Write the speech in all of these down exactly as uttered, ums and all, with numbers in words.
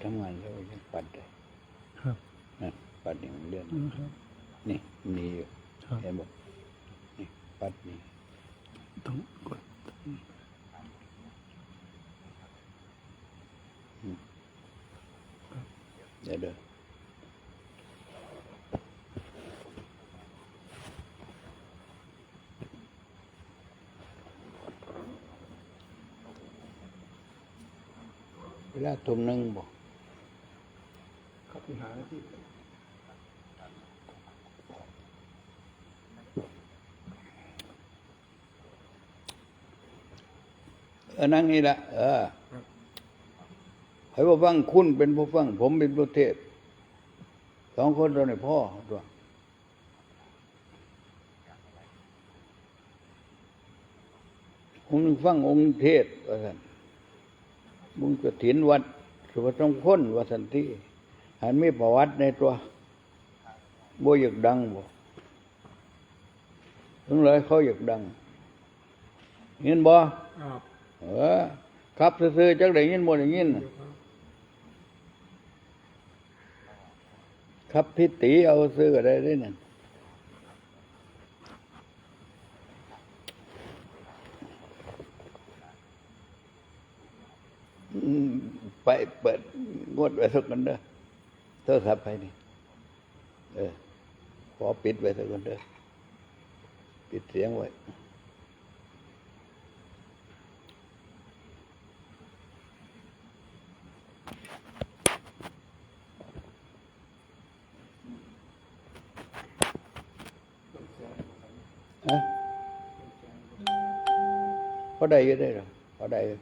ทำงานแล้วยังปัดได้ ครับ นั่น ปัดนี่มันเลื่อน อืม ครับ นี่ มีอยู่ ครับ เห็นบ่ นี่ ปัดนี่ ต้องกด อืม เดี๋ยวเด้อ เวลาทุ่มหนึ่งบ่ ครับ สิบห้านาที เออ นั่งนี่ละ เออ ครับ ให้ผู้ฟัง คุณเป็นผู้ฟัง ผมเป็นผู้เทศน์ สองคนเท่านี้พอตัว องค์หนึ่งฟังองค์เทศน์ ว่าซั่น บุญกฐินวัดสุภสงคล ว่าซั่นติ หันมีประวัติในตัว บ่อยากดังบ่ ถึงเลยเขาอยากดัง ยินบ่ ครับ เออ ครับซื่อๆ จักได้ยินบ่ได้ยิน ครับ พิตีเอาซื่อก็ได้เด้นั่น อืม ไปเปิดงดไว้สักกันเด้อ โทรศัพท์ไปนี่ เออ ขอปิดไว้สักกันเด้อ ปิดเสียงไว้ ฮะ พอได้อยู่ได้หรอ พอได้อยู่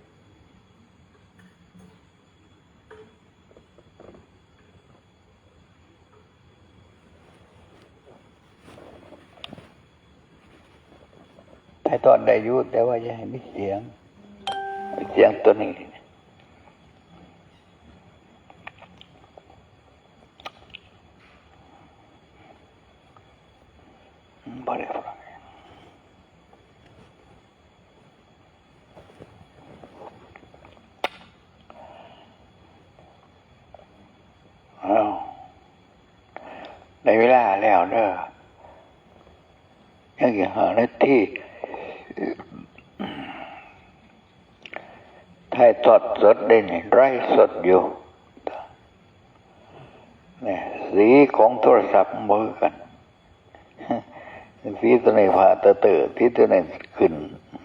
ถ่ายทอดได้อยู่ แต่ว่าอย่าให้มีเสียง เสียงตัวนี้ บ่ได้ฟัง อ้าว ได้เวลาแล้วเด้อ ยังอีกห้านาที ถ่ายทอดสดได้นี่ ไลฟ์สดอยู่ เนี่ย สีของโทรศัพท์มันบ่คือกัน สีตัวนี้ผ่าเตอะเตอะ สีตัวนี้ขึ้น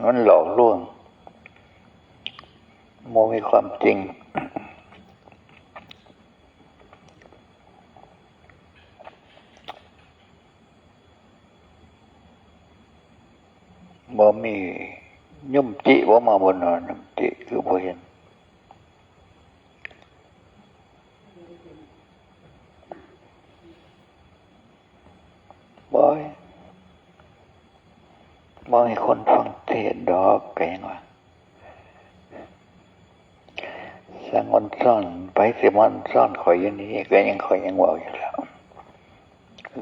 มันหลอกลวง บ่มีความจริง บ่มียุมจิ บ่มาบนนอนยุมจิ คือบ่เห็น บ่ บ่ให้คนฟังเทศน์ดอก ก็ยังว่า สั่งออนซอน ไผสิมาออนซอนข้อยอยู่นี่ ก็ยัง ข้อยยังเว้าอยู่แล้ว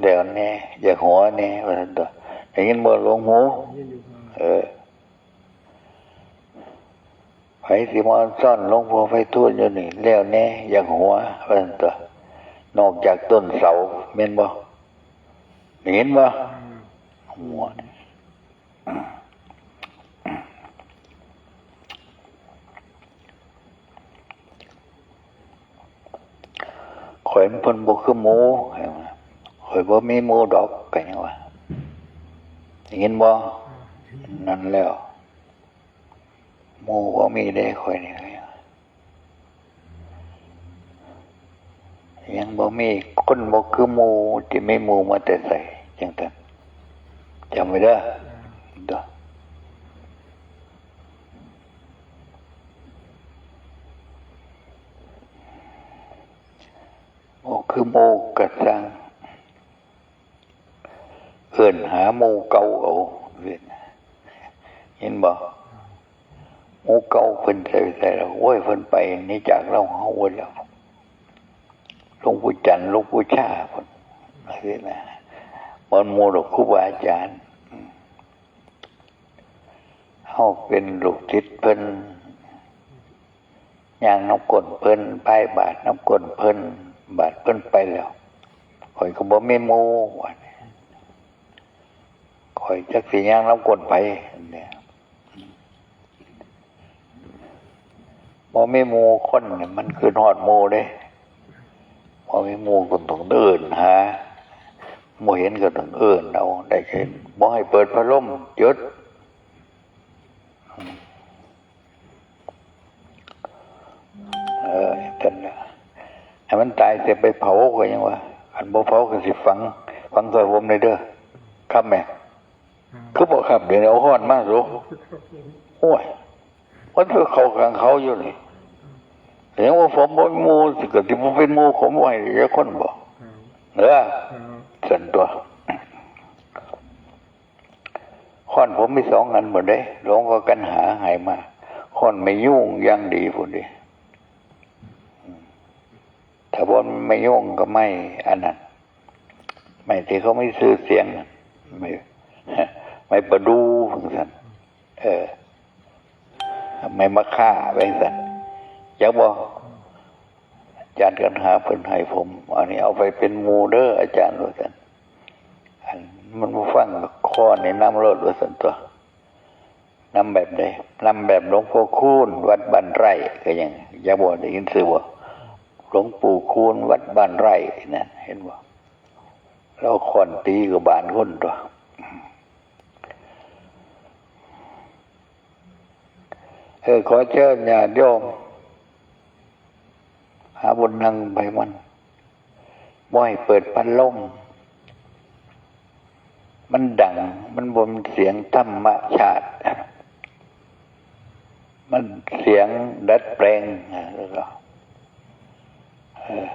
แล้วแหน่ อย่าหัวแหน่ ว่าซั่นตั๊ว ได้ยินบ่หลวงหู เออ ไผสิมาออนซอนหลวงพ่อไพฑูรย์อยู่นี่ แล้วแหน่ อยากหัว ว่าซั่นตั๊ว นอกจากต้นเสา แม่นบ่ ได้ยินบ่ หัว ข้อยมันเพิ่นบ่คือหมู่ ข้อยบ่มีหมู่ดอก ก็ยังว่า ได้ยินบ่ นั่นแล้ว หมู่บ่มีเด้ข้อยนี่ ยังบ่มี คนบ่คือหมู่ สิมีหมู่มาแต่ไส จังซั่น จำไว้เด้อ เด้อ บ่คือหมู่กะซัง เอิ้นหาหมู่เก่าเอา เห็นบ่ หมู่เก่าเพิ่นไปไสแล้ว โอ้ย เพิ่นไปหนีจากลาวเฮาหมดแล้ว หลวงปู่จันทร์ หลวงปู่ชา เพิ่น จังซี้นะ บ่หมู่ดอกครูบาอาจารย์ เฮาเป็นลูกศิษย์เพิ่น ย่างนำก้นเพิ่น พายบาตรนำก้นเพิ่น บาดเพิ่นไปแล้ว ข้อยก็บ่มีหมู่ ว่า ข้อยจักสิย่างนำก้นไผ เนี่ย บ่มีหมู่คนนี่มันคิดฮอดหมู่เด้ บ่มีหมู่ก็ต้องเอิ้นหา บ่เห็นก็ต้องเอิ้นเอา ได้แค่บ่ให้เปิดพัดลม จุด เออ จั่งซั้นน่ะ ให้มันตายเสียไปเผาก็ยังว่า คันบ่เผาก็สิฝัง ฝังซอยผมแหน่เด้อ ครับแม่ คือบ่ครับ เดี๋ยวนี้เอาฮ้อนมาสุ โอ้ย มันคือเขากลางเขาอยู่นี่ ยังว่าผมบ่มีหมู่ สิก็สิบ่เป็นหมู่ผมไว้จักคนบ่ เออ ซั่นตัว ฮ้อนผมมีสองอันหมดเด้ หลวงพ่อกันหาให้มา ฮ้อนแม่ยุงอย่างดีพุ้นเด้ ถ้าบ่แม่นแม่ยุงก็ไม้อันนั้น ไม้ที่เขามีชื่อเสียงน่ะ ไม้ ไม้ประดู่จั่งซั้น เออ ไม้มะค่าไปจั่งซั้น จักบ่ อาจารย์กันหาเพิ่นให้ผม อันนี้เอาไปเป็นหมู่เด้ออาจารย์ ว่าซั่น อันมันบ่ฟังก็ค้อนนี่นำโลด ว่าซั่นตั๊ว นำแบบใด นำแบบหลวงพ่อคูณวัดบ้านไร่ ก็ยัง จักบ่ ได้ยินชื่อบ่ หลวงปู่คูณวัดบ้านไร่นั่น เห็นบ่ ลาวค้อนตีก็บานคนตั๊ว เออ ขอเชิญญาติโยม หาบนนั่งไปมัน บ่ให้เปิดพัดลม มันดัง มันบ่แม่นเสียงธรรมชาติ มันเสียงดัดแปลง แล้วก็ เออ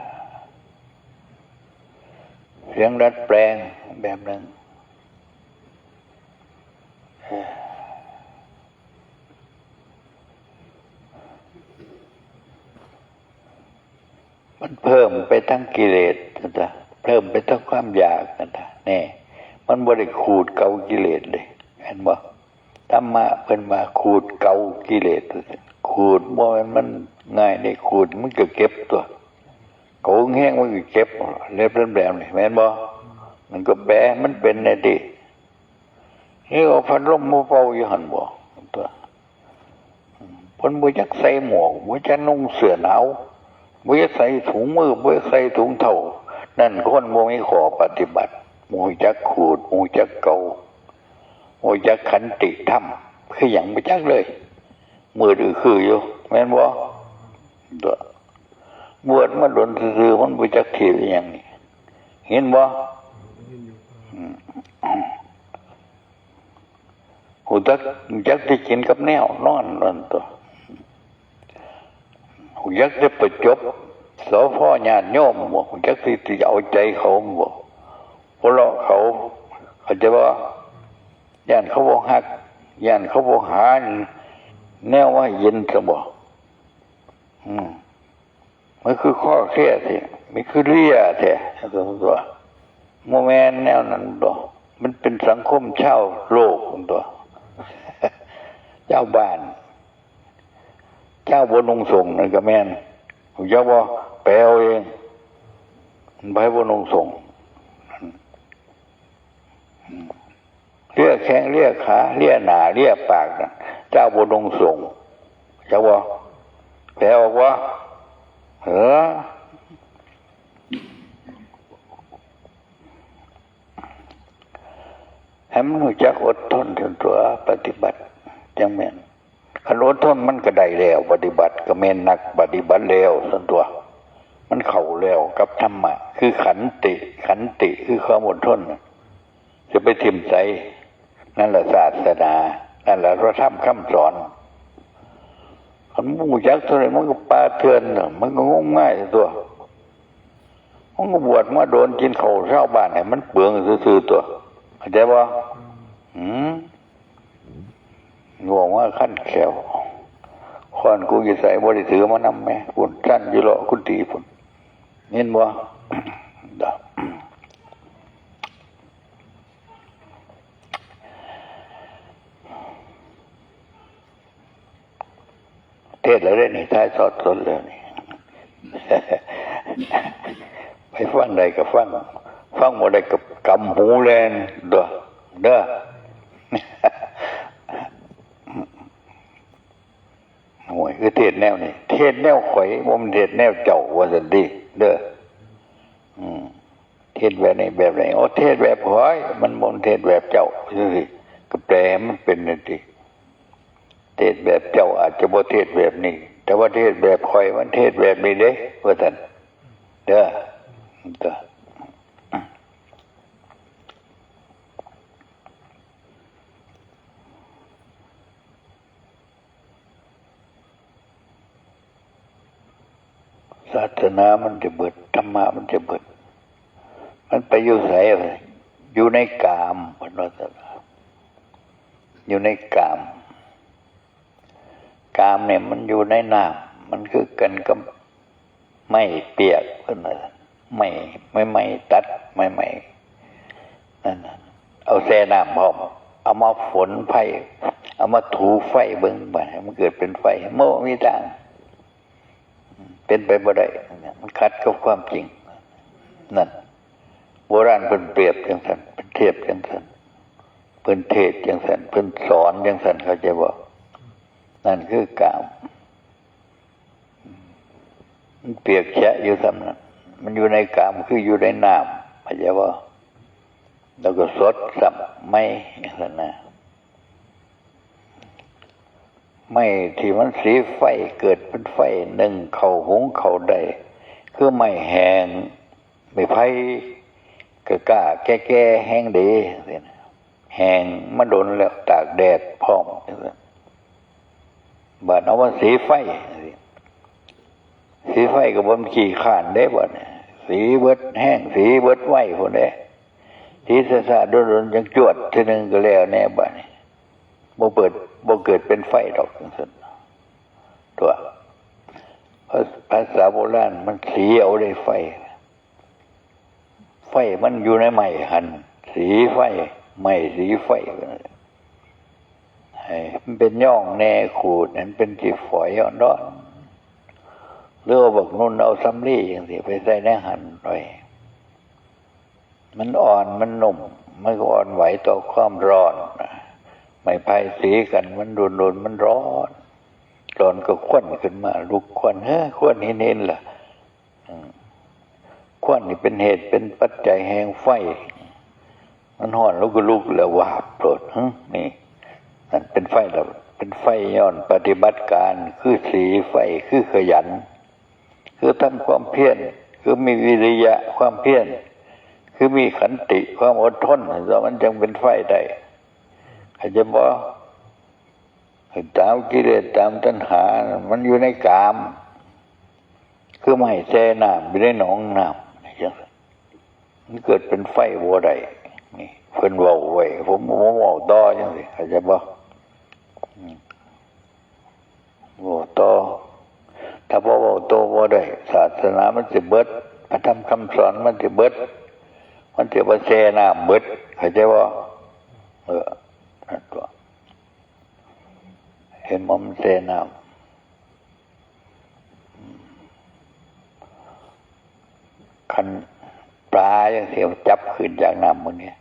เสียงดัดแปลงแบบหนึ่ง เออ มันเพิ่มไปทั้งกิเลสนะจ๊ะ เพิ่มไปทั้งความอยากนะจ๊ะ แน่ มันบ่ได้ขูดเกลากิเลสเลย เห็นบ่ ธรรมะเพิ่นว่าขูดเกลากิเลส ขูดบ่แม่นมันง่ายเด้ ขูดมันก็เก็บตั๊ว โกงแฮงมันก็เก็บ เล็บแหลมๆนี่ แม่นบ่ มันก็แปลมันเป็นแน่ติ นี่เอาพัดลมมาเป่าอยู่หั่นบ่ ตั๊ว เพิ่นบ่จักใส่หมวก บ่จักนุ่งเสื้อหนาว บ่จักใส่ถุงมือ บ่จักใส่ถุงเท้า นั่นคนบ่มีข้อปฏิบัติ บ่รู้จักขูด บ่รู้จักเกลา บ่รู้จักขันติธรรม คือหยังบ่จักเลย มืดอื้อคืออยู่ แม่นบ่ ตั๊ว บวชมาโดนซื่อๆ มันบ่จักเทศอีหยังนี่ เห็นบ่ อืม ฮู้จัก ฮู้จักสิกินกับแนวนอนนั่นตั๊ว ฮู้จักสิประจบ สภ ญาติโยมบ่ ฮู้จักสิ สิเอาใจเขาบ่ หัวเราะเขา เข้าใจบ่ ย้านเขาบ่ฮัก ย้านเขาบ่หาแนวมาเย็นซะบ่ อืม มันคือคอเคลียร์แท้ มันคือเลียแท้ ซั่นตั๊ว บ่แม่นแนวนั้นดอก มันเป็นสังคมชาวโลกตั๊ว ชาวบ้าน ชาวบ่นุ่งสรงนั่นก็แม่น ฮู้จักบ่ แปลเอาเอง ไผบ่นุ่งสรง เลียแข้งเลียขา เลียหน้าเลียปากน่ะ เจ้าบ่นุ่งสรง จักบ่ แปลออกบ่ เออ ให้มันรู้จักอดทนซั่นตั๊ว ปฏิบัติจั่งแม่น คันอดทนมันก็ได้แล้ว ปฏิบัติก็แม่นนักปฏิบัติแล้วซั่นตั๊ว มันเข้าแล้วกับธรรมะ คือขันติ ขันติคือความอดทนน่ะ จะไปถิ่มไส นั่นแหละศาสนา นั่นแหละพระธรรมคำสอน คันบ่รู้จักเท่าใดมันก็ป่าเถื่อนน่ะ มันก็งมงายตั๊ว มันก็บวชมาโดนกินข้าวชาวบ้านให้มันเปลืองซื่อๆตั๊ว เข้าใจบ่ อืม ง่วงว่าคันแข้ว ค้อนกูอยู่ไสบ่ได้ถือมานำแหม พุ้นสั่นอยู่เลาะกุฏิพุ้น เห็นบ่ เ เทศน์แล้วเด้นี่ ถ่ายทอดสดแล้วนี่ ไปฟังได้ก็ฟัง ฟังบ่ได้ก็กำหูแล่นตัว เด้อ โอ้ย คือเทศน์แนวนี้ เทศน์แนวข่อย บ่แม่นเทศน์แนวเจ้า ว่าซั่นติ เด้อ อืม เทศน์แบบนี้แบบนี้ โอ้ เทศน์แบบข่อย มันบ่แม่นเทศน์แบบเจ้า จั่งซี้ ก็แปลให้มันเป็นจั่งซี้ เทศน์แบบเจ้าอาจจะบ่เทศน์แบบนี้ แต่ว่าเทศน์แบบข่อยมันเทศน์แบบนี้เด้ ว่าซั่น เด้อ ศาสนามันจะเบิด ธรรมะมันจะเบิด มันไปอยู่ไสอะ อยู่ในกาม เพิ่นว่าซั่น อยู่ในกาม กามเนี่ยมันอยู่ในน้ำ มันคือกันกับไม้เปียก เพิ่นว่า ไม้ ไม้ ไม้ตัด ไม้ ไม้ นั่นน่ะ เอาแช่น้ำพร้อม เอามาฝนไฟ เอามาถูไฟเบิ่ง บัดนี้มันเกิดเป็นไฟ บ่มีทาง เป็นไปบ่ได้ มันขัดกับความจริง นั่น โบราณเพิ่นเปรียบจั่งซั่น เพิ่นเทียบจั่งซั่น เพิ่นเทศน์จั่งซั่น เพิ่นสอนจั่งซั่น เข้าใจบ่ นั่นคือกาม มันเปียกแฉะอยู่ส่ำนั้น มันอยู่ในกาม คืออยู่ในน้ำ เข้าใจบ่ แล้วก็สดซ้ำใหม่ จั่งซั่นนะ ไม้ที่มันสีไฟ เกิดเป็นไฟ นึ่งข้าวหุงข้าวได้ คือไม้แห้ง ไม้ไผ่ ก็กล้าแก่ๆ แฮงดี จั่งซี้นะ แห้งมาโดนแล้ว ตากแดดพร้อม จั่งซี้ บาดเอามาสีไฟ จั่งซี้ สีไฟก็บ่ขี้คร้านเด้ บัดนี้ สีเบิดแฮง สีเบิดไวพุ้นเด้ สีช้าๆ โดนๆ จั่งจวดเทื่อหนึ่งก็แล้วแหน่ บัดนี้ บ่เปิด บ่เกิดเป็นไฟดอก จั่งซี้ ตัว ภา ภาษาโบราณมันสีเอาได้ไฟ ไฟมันอยู่ในไม้หั่น สีไฟ ไม้สีไฟ ให้มันเป็นย่องแหน่ ขูดให้มันเป็นขี้ฝอยอ่อนๆ หรือเอาบักนุ่นเอาสำลีจั่งซี้ไปใส่ในหั่นไว้ มันอ่อน มันนุ่ม มันก็อ่อนไหวต่อความร้อน ไม้ไผ่สีกัน มันโดนๆ มันร้อน ร้อนก็ควันขึ้นมา ลุกควัน เฮ้อ ควันเห็นๆ ล่ะ อืม ควันนี่เป็นเหตุเป็นปัจจัยแห่งไฟ มันร้อนแล้วก็ลุกแล้ววาบโลด หึ นี่ นั่นเป็นไฟแล้ว เป็นไฟย้อนปฏิบัติการ คือสีไฟ คือขยัน คือทำความเพียร คือมีวิริยะความเพียร คือมีขันติความอดทน แล้วมันจั่งเป็นไฟได้ เข้าใจบ่ ตามกิเลส ตามตัณหา มันอยู่ในกาม คือไม้แช่น้ำอยู่ในหนองน้ำ จั่งซี้ มันเกิดเป็นไฟบ่ได้ นี่ เพิ่นเว้าไว้ ผมบ่เว้าต่อจั่งซี้ เข้าใจบ่ อืม เว้าต่อ ถ้าบ่เว้าต่อบ่ได้ ศาสนามันสิเบิด พระธรรมคำสอนมันสิเบิด มันสิบ่แช่น้ำเบิด เข้าใจบ่ เออ นั่นตัว เห็นบ่ มันแช่น้ำ คันปลาจั่งซี้ จับขึ้นจากน้ำมื้อนี้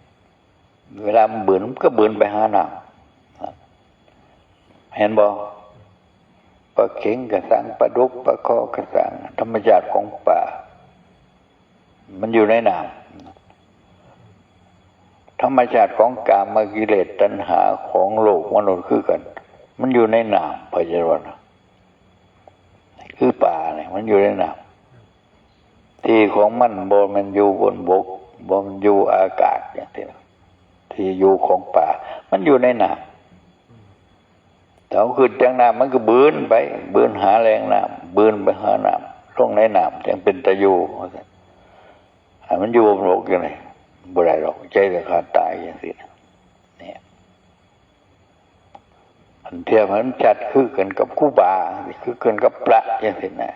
เวลามันบืน มันก็บืนไปหาน้ำ เห็นบ่ ปลาเข็งก็ซ่าง ปลาดุก ปลาคอก็ซ่าง ธรรมชาติของปลา มันอยู่ในน้ำ ธรรมชาติของกามกิเลสตัณหาของโลกมนุษย์คือกัน มันอยู่ในน้ำ เข้าใจบ่นะ คือปลาเนี่ย มันอยู่ในน้ำ ที่ของมันบ่แม่นอยู่บนบก บ่แม่นอยู่อากาศจั่งซี้ ที่อยู่ของปลา มันอยู่ในน้ำ ถ้าเอาขึ้นจากน้ำมันก็บืนไป บืนหาแหล่งน้ำ บืนไปหาน้ำ ลงในน้ำ จั่งเป็นตาอยู่ ว่าซั่น ให้มันอยู่บนบกจั่งใด๋ บ่ได้ดอก ใจสิขาดตายจั่งซี้นะ เนี่ย อันเทียบมันชัดคือกันกับครูบา คือกันกับพระจั่งซี้นะ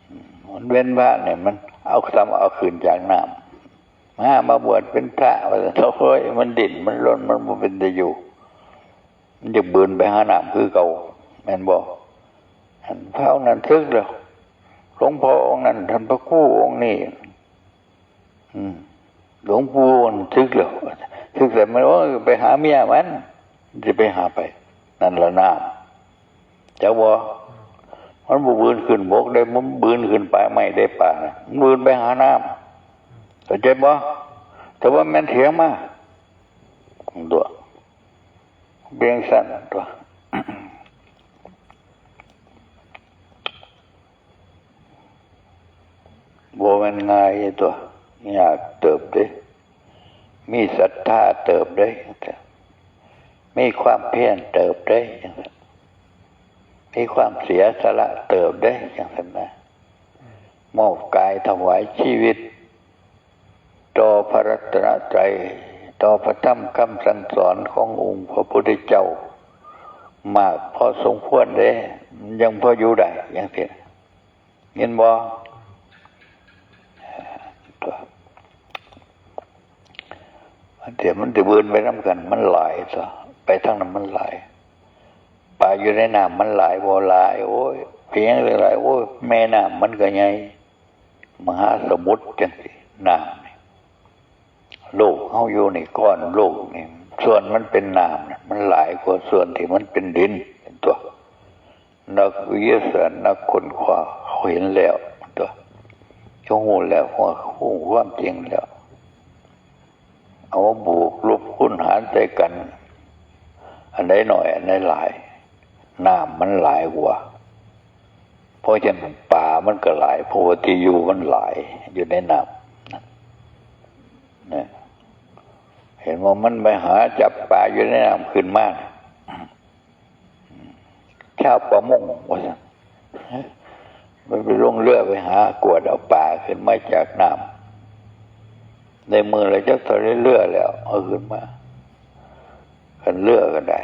อืม มันเว้นพระเนี่ย มันเอาซ้ำเอาขึ้นจากน้ำ มา มาบวชเป็นพระ ว่าซั่น โอ้ย มันดิ้น มันรน มันบ่เป็นตาอยู่ มันจะบืนไปหาน้ำคือเก่า แม่นบ่ พระองค์นั้นสึกแล้ว หลวงพ่อองค์นั้น ท่านพระครูองค์นี้ อืม หลวงปู่มันสึกแล้ว สึกแล้วมันว่าไปหาเมียมัน จะไปหาไป นั่นละน้ำ จักบ่ มันบ่บืนขึ้นบกได้ มันบืนขึ้นปลายไม้ได้ปลานะ มันบืนไปหาน้ำ เข้าใจบ่ แต่ว่าแม่นเถียงมา ตัว เบียงสั้นตัว บ่แม่นง่ายตัว ยากเติบเด้ มีศรัทธาเติบเด้ มีความเพียรเติบเด้ มีความเสียสละเติบเด้ จังซั่นนะ มอบกายถวายชีวิต ต่อพระรัตนตรัย ต่อพระธรรมคำสั่งสอนขององค์พระพุทธเจ้า มากพอสมควรเด้ มันยังพออยู่ได้ จังซี้ เห็นบ่ ตัว มันเดี๋ยวมันจะเวินไปนำกัน มันหลายตัว ไปทางนั้นมันหลาย ปลาอยู่ในน้ำมันหลายบ่ หลาย โอ้ย เป็นหยังหลาย โอ้ย แม่น้ำมันก็ใหญ่ มหาสมุทรจังซี้ น้ำนี่ โลกเฮาอยู่นี่ ก้อนโลกนี่ ส่วนมันเป็นน้ำน่ะ มันหลายกว่าส่วนที่มันเป็นดิน เป็นตัว นักวิทยาศาสตร์ นักค้นคว้าเขาเห็นแล้ว ตัว เขาฮู้แล้ว เขาฮู้ความจริงแล้ว เอามาบวกลบคูณหารใส่กัน อันใดน้อย อันใดหลาย น้ำมันหลายกว่า เพราะฉะนั้นปลามันก็หลาย เพราะว่าที่อยู่มันหลาย อยู่ในน้ำนะ เห็นว่ามันไปหาจับปลาอยู่ในน้ำขึ้นมา ชาวประมง ว่าซั่น มันไปลงเรือไปหากวดเอาปลาขึ้นมาจากน้ำ ได้มื้อละจักเท่าใดเรือแล้ว เอาขึ้นมา คันเรือก็ได้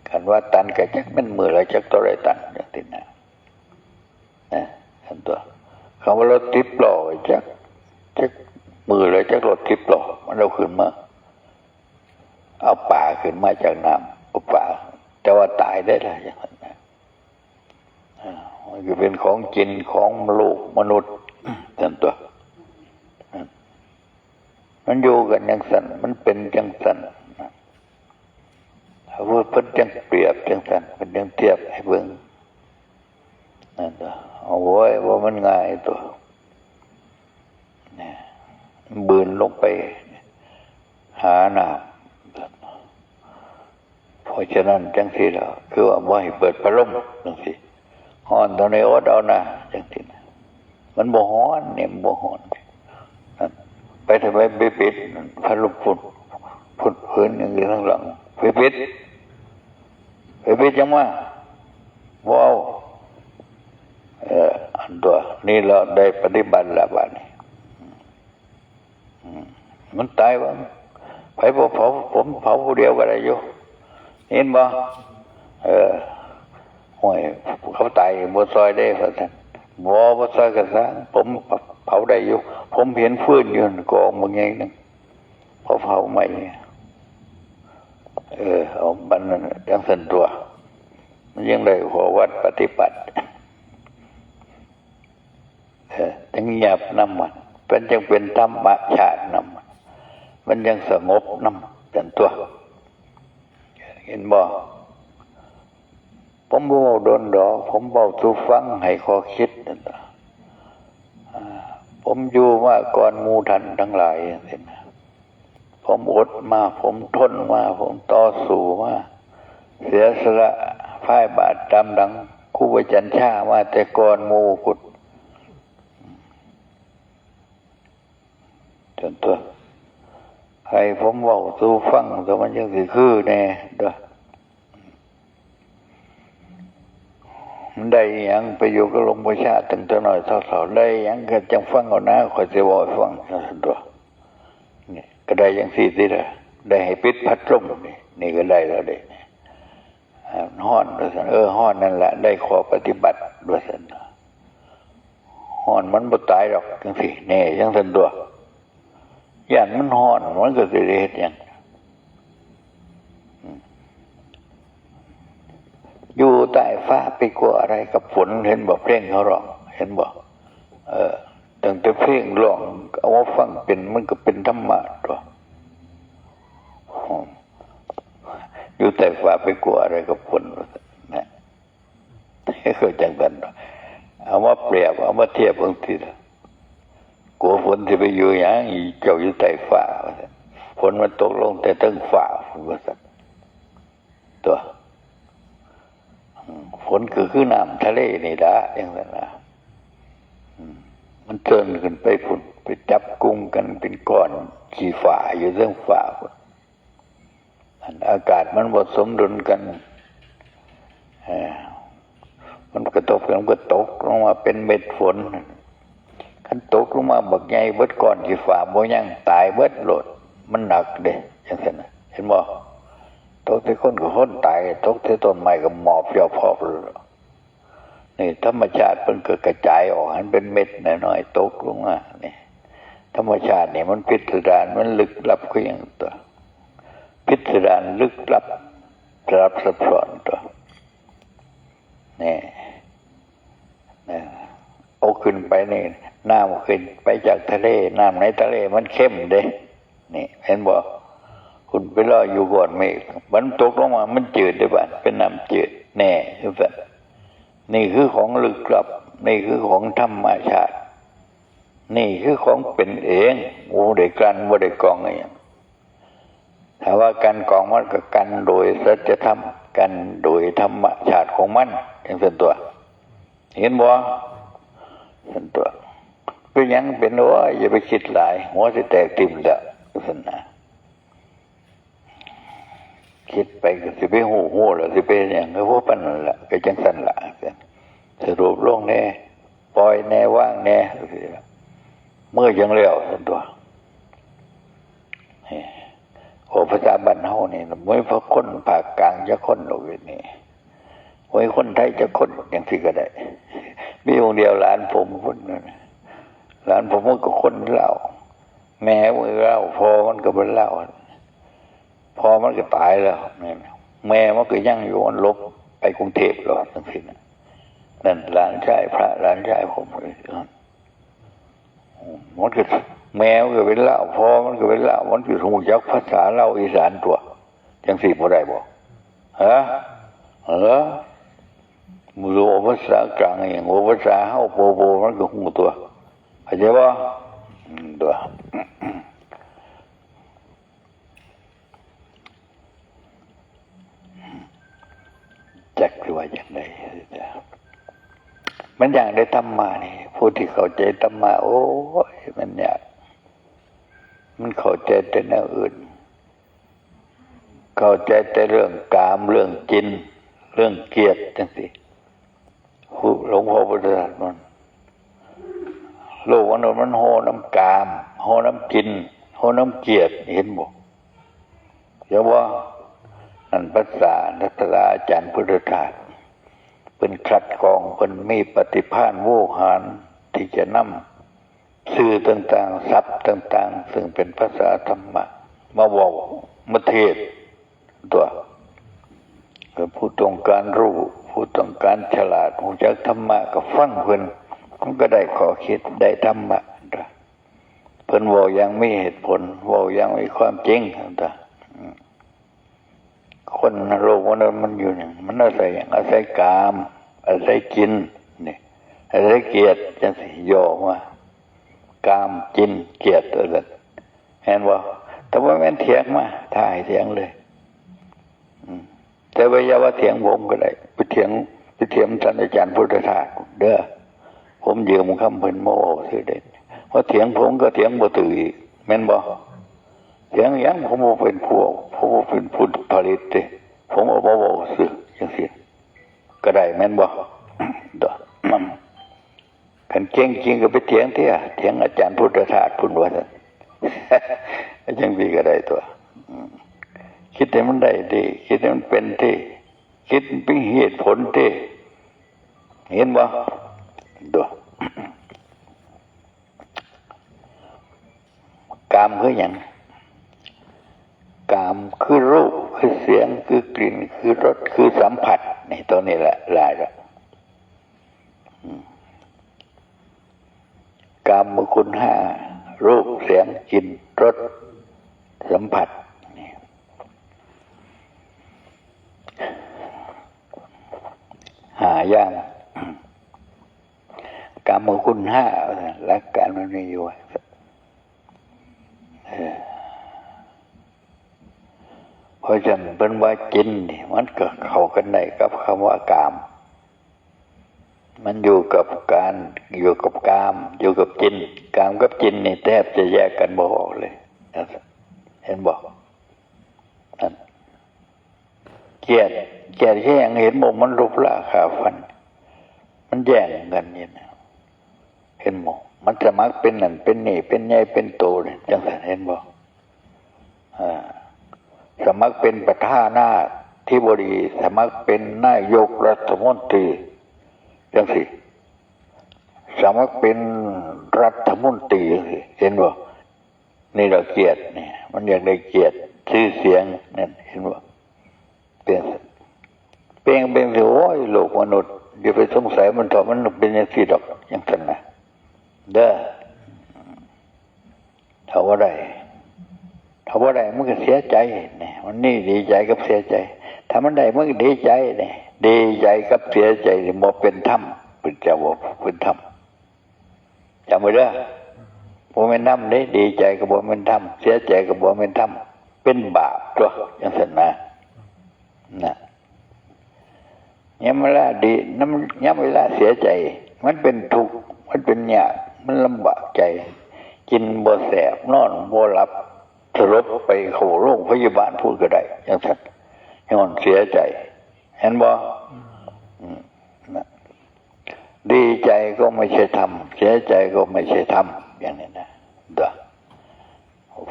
คันว่าตันก็จักแม่นมื้อละจักเท่าใดตัน จังซี้นะ นะ คันตัว คำว่ารถสิบล้อก็จัก จักมื้อละจักรถสิบล้อ มันเอาขึ้นมา เอาปลาขึ้นมาจากน้ำ เอาปลา แต่ว่าตายได้ล่ะ จังซั่นนะ อ่า มันก็เป็นของกินของโลกมนุษย์ ซั่นตัว มันอยู่กันจังซั่น มันเป็นจังซั่น เพิ่นจังเปรียบจังซั่น เพิ่นจังเทียบให้เบิ่ง นั่นตัว โอ้ย ว่ามันง่ายตัว เนี่ย บืนลงไปหาน้ำ เพราะฉะนั้นจังซี้แล้ว คือว่าบ่ให้เปิดพัดลมจังซี้ ฮ้อนเท่าใดอดเอานะ จังซี้นะ มันบ่ฮ้อนเนี่ย มันบ่ฮ้อน นั่น ไปทำไมไปปิดพัดลมพุ่น พุ่นพื้นอย่างนี้ข้างหลัง ไปปิด ไปปิดจังว่า บ่เอา เออ อันตัว นี่เราได้ปฏิบัติแล้วบัดนี้ อืม มันตายบ่ ไผบ่เผา ผมเผาผู้เดียวก็ได้อยู่ เห็นบ่ เออ โอ้ย เขาตายบ่ซอยได้ ว่าซั่น บ่ บ่ซอยก็ซ่าง ผมเผาได้อยู่ ผมเห็นฟืนอยู่ กองบักใหญ่หนึ่ง พอเผาใหม่ เออ เอามันจังซั่นตัว มันยังได้ข้อวัดปฏิบัติ เออ จังเงียบนำมัน มันจังเป็นธรรมชาตินำมัน มันจังสงบนำ เป็นตัว เห็นบ่ ผมบ่เว้าโดนดอก ผมเว้าสู่ฟังให้ข้อคิดนั่นล่ะ อ่า ผมอยู่มาก่อนหมู่ท่านทั้งหลายจังซี้นะ ผมอดมา ผมทนมา ผมต่อสู้มา เสียสละพ่ายบาปตามหลังครูบาอาจารย์ชามาแต่ก่อนหมู่พุ้น ซั่นตัว ให้ผมเว้าสู่ฟัง แต่มันจังสิคือแน่เด้อ มันได้อิหยังไปอยู่กับหลวงปู่ชาตั้งแต่น้อยเท่าเฒ่า ได้อิหยังก็จังฟังเอานะ ข้อยสิเว้าให้ฟัง ซั่นตัว นี่ก็ได้จังซี่ติล่ะ ได้ให้ปิดพัดลมนี่ นี่ก็ได้แล้วเด้ อ่า ฮ้อน ว่าซั่น เออ ฮ้อนนั่นแหละ ได้ข้อปฏิบัติ ว่าซั่น ฮ้อนมันบ่ตายดอก จังซี่ แน่ จังซั่นตัว ย้านมันฮ้อน มันก็สิได้เฮ็ดหยัง อืม อยู่ ใต้ฟ้าไปกลัวอะไรกับฝน เห็นบ่ เพลงเขาร้อง เห็นบ่ เออ ตั้งแต่เพลงร้อง เอามาฟังเป็น มันก็เป็นธรรมะตัว อยู่ใต้ฟ้าไปกลัวอะไรกับฝน นะ คือจังซั่น เอามาเปรียบ เอามาเทียบบางทีละ กลัวฝนสิไปอยู่หยัง เจ้าอยู่ใต้ฟ้า ฝนมันตกลงแต่เทิงฟ้า ว่าซั่น ตัว ฝนก็คือน้ำทะเลนี่ละ จังซั่นนะ อืม มันเจิ่นขึ้นไปพุ้น ไปจับกลุ่มกันเป็นก้อนขี้ฟ้าอยู่เทิงฟ้าพุ้น อันอากาศมันบ่สมดุลกัน เอ่อ มันกระทบกัน มันก็ตกลงมาเป็นเม็ดฝน คันตกลงมาบักใหญ่เบิดก้อนขี้ฟ้าบ่ยัง ตายเบิดโลด มันหนักเด้ จังซั่นน่ะ เห็นบ่ ตกใส่คนก็คนตาย ตกใส่ต้นไม้ก็หมอบยอบพอบโลด นี่ธรรมชาติเพิ่นก็กระจายออกให้มันเป็นเม็ดน้อยๆ ตกลงมา นี่ ธรรมชาตินี่มันพิสดาร มันลึกลับคือหยังตัว พิสดารลึกลับ สลับซับซ้อนตัว นี่ นะ เอาขึ้นไปนี่ น้ำขึ้นไปจากทะเล น้ำในทะเลมันเข้มเด้ นี่ เห็นบ่ คุณไปลอยอยู่ก้อนเมฆ มันตกลงมา มันจืดเด้บัด เป็นน้ำจืด แน่ จังซั่น นี่คือของลึกลับ นี่คือของธรรมชาติ นี่คือของเป็นเอง บ่ได้กลั่น บ่ได้กรองอิหยัง ถ้าว่ากันกรองมันก็กันโดยสัจธรรม กันโดยธรรมชาติของมัน จังซั่นตัว เห็นบ่ ซั่นตัว เป็นหยังเป็น โอ้ย อย่าไปคิดหลาย หัวสิแตกทิ่มแล้ว ซั่นนะ คิดไปก็สิไปฮู้ ฮู้แล้วสิไปเฮ็ดหยัง ก็บ่ปานนั้นล่ะ ก็จังซั่นล่ะ สรุปลงแน่ ปล่อยแน่ วางแน่ เมื่อจังแล้ว ซั่นตัว นี่ โอ้ ภาษาบ้านเฮานี่ บ่มีพระคนภาคกลางจักคนดอกเดี๋ยวนี้ บ่มีคนไทยจักคน จังซี่ก็ได้ มีองค์เดียวหลานผมคนหนึ่ง หลานผมมันก็คนลาว แม่มันก็ลาว พ่อมันก็เป็นลาว พ่อมันก็ตายแล้ว แม่มันก็ยังอยู่ มันหลบไปกรุงเทพฯแล้ว จังซี่นะ นั่นหลานชายพระ หลานชายผม มันก็ แม่มันก็เป็นลาว พ่อมันก็เป็นลาว มันก็ฮู้จักภาษาลาวอีสานตัว จังซี่บ่ได้บ่ ฮะ เออ บ่รู้ภาษากลางอิหยัง ภาษาเฮาโปโป มันก็ฮู้ตัว เข้าใจบ่ อืม ตัว จักสิว่าจังใด มันอยากได้ธรรมะนี่ ผู้ที่เข้าใจธรรมะ โอ้ย มันยาก มันเข้าใจแต่แนวอื่น เข้าใจแต่เรื่องกาม เรื่องกิน เรื่องเกียรติจังซี่ หลวงพ่อพุทธทาสมัน โลกมนุษย์มันห่อน้ำกาม ห่อน้ำกิน ห่อน้ำเกียรติ เห็นบ่ เดี๋ยวว่า นั่นภาษา ศาสดาอาจารย์พุทธทาส เพิ่นคัดกรอง เพิ่นมีปฏิภาณโวหาร ที่จะนำสื่อต่างๆ ศัพท์ต่างๆ ซึ่งเป็นภาษาธรรมะ มาเว้า มาเทศน์ ตัว ผู้ต้องการรู้ ผู้ต้องการฉลาด ฮู้จักธรรมะ ก็ฟังเพิ่น มันก็ได้ข้อคิด ได้ธรรมะ เพิ่นเว้าอย่างมีเหตุผล เว้าอย่างมีความจริง ตัว อืม คนโลกมนุษย์มันอยู่นี่ มันอาศัยหยัง อาศัยกาม อาศัยกิน นี่ อาศัยเกียรติ จังซี่ ย่อมา กาม กิน เกียรติ ว่าซั่น เห็นบ่ แต่ว่าแม่นเถียงมา ถ้าให้เถียงเลย อืม แต่ว่าอย่าว่าเถียงผมก็ได้ ไปเถียง ไปเถียงท่านอาจารย์พุทธทาสเด้อ ผมยืมคำเพิ่นมาเว้าซื่อเด้ ว่าเถียงผมก็เถียงบ่ถืกอีก แม่นบ่ เถียงหยัง ผมบ่เป็นผู้ ผมบ่เป็นผู้ผลิตเด้ ผมเอามาเว้าซื่อ จังซี่ ก็ได้ แม่นบ่ ตัว คันเก่งจริงก็ไปเถียงเตี้ย เถียงอาจารย์พุทธทาสพุ้นว่าซั่น จังซี่ก็ได้ตัว อืม คิดให้มันได้ติ คิดให้มันเป็นติ คิดเป็นเหตุผลติ เห็นบ่ ตัว กามคือหยัง กามคือรูป คือเสียง คือกลิ่น คือรส คือสัมผัส นี่ ตัวนี้แหละหลายแล้ว อืม กามคุณห้า รูป เสียง กลิ่น รส สัมผัส นี่ ห้าอย่าง กามคุณห้า หลักการมันมีอยู่ เออ เพราะฉะนั้นเพิ่นว่าจินนี่ มันก็เข้ากันได้กับคำว่ากาม มันอยู่กับการ อยู่กับกาม อยู่กับจิน กามกับจินนี่แทบจะแยกกันบ่ออกเลย เห็นบ่ นั่น เกลียด เกลียดคือหยัง เห็นบ่ มันลบล้างฆ่าฟัน มันแย่งกันนี่นะ เห็นบ่ มันสมัครเป็นนั่นเป็นนี่ เป็นใหญ่เป็นโตนี่ จังซั่น เห็นบ่ อ่า สมัครเป็นประธานาธิบดี สมัครเป็นนายกรัฐมนตรี จังซี่ สมัครเป็นรัฐมนตรี จังซี่ เห็นบ่ นี่ล่ะเกลียดนี่ มันอยากได้เกียรติ ชื่อเสียง นั่น เห็นบ่ เป็น เป็น เป็นสิ โอ้ย โลกมนุษย์ อย่าไปสงสัยมันเถาะ มันเป็นจังซี่ดอก จังซั่นนะ เด้อ ถ้าบ่ได้ ถ้าบ่ได้ มันก็เสียใจ นี่ มันนี่ดีใจกับเสียใจ ถ้ามันได้ มันก็ดีใจ นี่ ดีใจกับเสียใจนี่บ่เป็นธรรม พุทธเจ้าบอกเป็นธรรม จำไว้เด้อ บ่แม่นธรรมเด้ ดีใจก็บ่แม่นธรรม เสียใจก็บ่แม่นธรรม เป็นบาปตั๊ว จังซั่นนะ นะ ยามเวลาดี นำ ยามเวลาเสียใจ มันเป็นทุกข์ มันเป็นยาก มันลำบากใจ กินบ่แซ่บ นอนบ่หลับ สลบไปเข้าโรงพยาบาลพู้นก็ได้ จังซั่น ย้อนเสียใจ เห็นบ่ อืม นะ ดีใจก็ไม่ใช่ธรรม เสียใจก็ไม่ใช่ธรรม อย่างนี้นะ เด้อ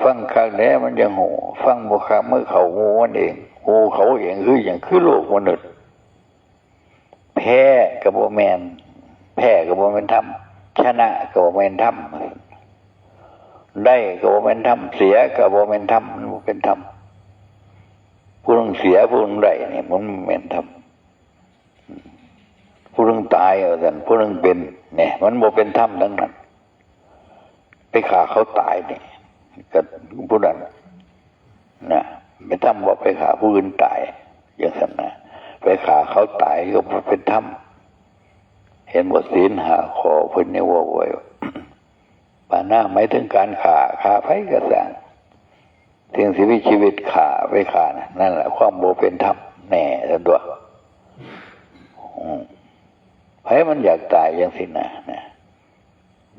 ฟังคักแหน่มันจั่งฮู้ ฟังบ่คักมันเข้าหูมันเอง หูเขาเอง คือหยัง คือโลกมนุษย์ แพ้ก็บ่แม่น แพ้ก็บ่แม่นธรรม ชนะก็บ่แม่นธรรม ได้ก็บ่แม่นธรรม เสียก็บ่แม่นธรรม มันบ่เป็นธรรม ผู้หนึ่งเสีย ผู้หนึ่งได้นี่ มันบ่แม่นธรรม ผู้หนึ่งตาย ว่าซั่น ผู้หนึ่งเป็น เนี่ย มันบ่เป็นธรรมทั้งนั้น ไปฆ่าเขาตายนี่ ก็ผู้นั้น นะ เป็นธรรมบ่ ไปฆ่าผู้อื่นตาย จังซั่นนะ ไปฆ่าเขาตายก็บ่เป็นธรรม เห็นบ่ ศีลห้าข้อเพิ่นยังเว้าไว้ ปาณาหมายถึงการฆ่า ฆ่าไผก็ซ่าง สิ่งที่มีชีวิตฆ่า ไปฆ่านะ นั่นแหละความบ่เป็นธรรมแน่ ซั่นตั๊ว อืม ไผมันอยากตายจังซี่นะ นะ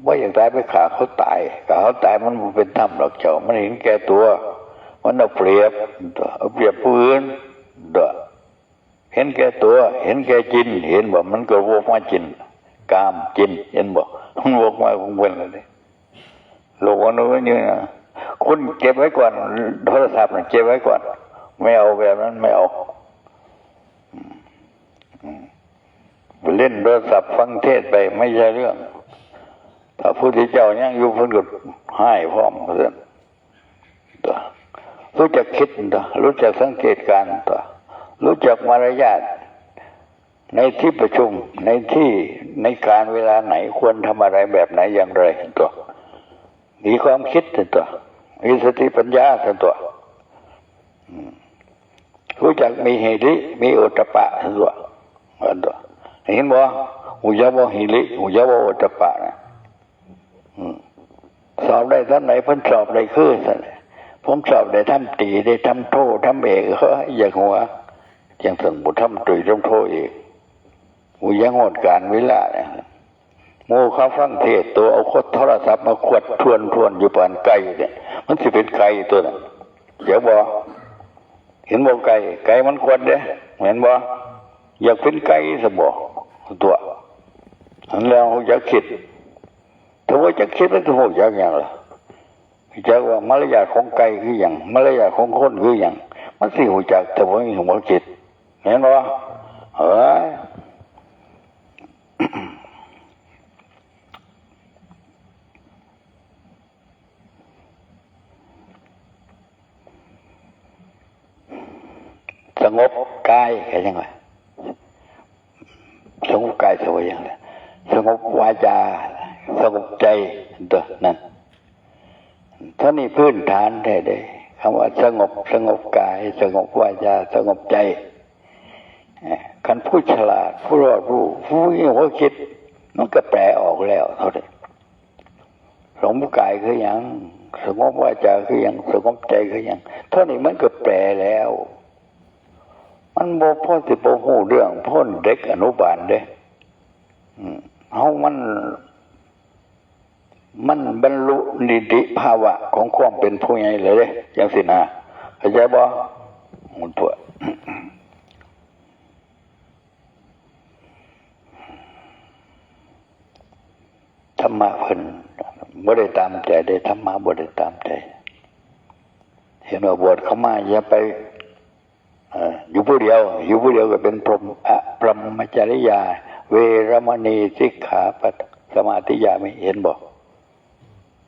บ่อยากตาย ไปฆ่าเขาตาย ฆ่าเขาตายมันบ่เป็นธรรมดอกเจ้า มันเห็นแก่ตัว มันเอาเปรียบ เอาเปรียบผู้อื่นตั๊ว เห็นแก่ตัว เห็นแก่จิน เห็นบ่ มันก็วกมาจิน กามจิน เห็นบ่ มันวกมาของเพิ่นแล้วเด้ โลกมนุษย์มันอยู่นะ คุณเก็บไว้ก่อน โทรศัพท์น่ะเก็บไว้ก่อน ไม่เอา แบบนั้นไม่เอา อืม อืม เล่นโทรศัพท์ฟังเทศน์ไป ไม่ใช่เรื่อง พระพุทธเจ้ายังอยู่ เพิ่นก็ฮ้ายพร้อม ว่าซั่นตั๊ว รู้จักคิดตั๊ว รู้จักสังเกตการณ์ตั๊ว รู้จักมารยาท ในที่ประชุม ในที่ ในการเวลาไหน ควรทำอะไรแบบไหนอย่างไรตั๊ว มีความคิดตั๊ว มีสติปัญญาตั๊ว อืม รู้จักมีหิริ มีโอตตัปปะตั๊ว ตั๊ว เห็นบ่ ฮู้จักบ่ หิริ ฮู้จักบ่ โอตตัปปะนะ อืม สอบได้ทำใด เพิ่นสอบได้คือซั่นแหละ ผมสอบได้ทำตรี ได้ทำโท ทำเอก เฮ้ย อยากหัว จังซั่น บ่ทำตรี ทำโท เอก ฮู้จักฮอดการเวลาเนี่ย หมู่เขาฟังเทศน์ตั๊ว เอาโทรศัพท์มาขวดทวนๆ อยู่ปานไก่เนี่ย มันสิเป็นไก่ตั๊วนั้น อยากบ่ เห็นบ่ไก่ ไก่มันขวดเด้ เห็นบ่ อยากเป็นไก่ซะบ่ตั๊ว หั้นแล้วฮู้จักคิด ถ้าบ่จักคิดมันสิฮู้จักหยังล่ะ ฮู้จักว่ามารยาทของไก่คือหยัง มารยาทของคนคือหยัง มันสิฮู้จัก แต่บ่มีหัวคิด เห็นบ่ เอ้ย งบกายก็ยังว่า สงบกายสงบหยัง สงบวาจา สงบใจ ตัวนั้น เท่านี้พื้นฐานแท้เด้ คำว่าสงบ สงบกาย สงบวาจา สงบใจ เอ่อ คันผู้ฉลาด ผู้รอบรู้ ผู้มีหัวคิด มันก็แปลออกแล้วเท่านี้ สงบกายคือหยัง สงบวาจาคือหยัง สงบใจคือหยัง เท่านี้มันก็แปลแล้ว มันบ่พอสิบ่ฮู้เรื่อง พวกเด็กอนุบาลเด้ อืม เฮามัน มันบรรลุนิติภาวะของความเป็นผู้ใหญ่แล้วเด้ จังซี้นะ เข้าใจบ่ หมู่ตัว ธรรมะเพิ่นบ่ได้ตามใจเด้ ธรรมะบ่ได้ตามใจ เห็นว่าบวชเข้ามาอย่าไป เอ่อ อยู่ผู้เดียว อยู่ผู้เดียวก็เป็นพรหม อะ พรหมจริยา เวรมณี สิกขาปะ สมาธิยามิ เห็นบ่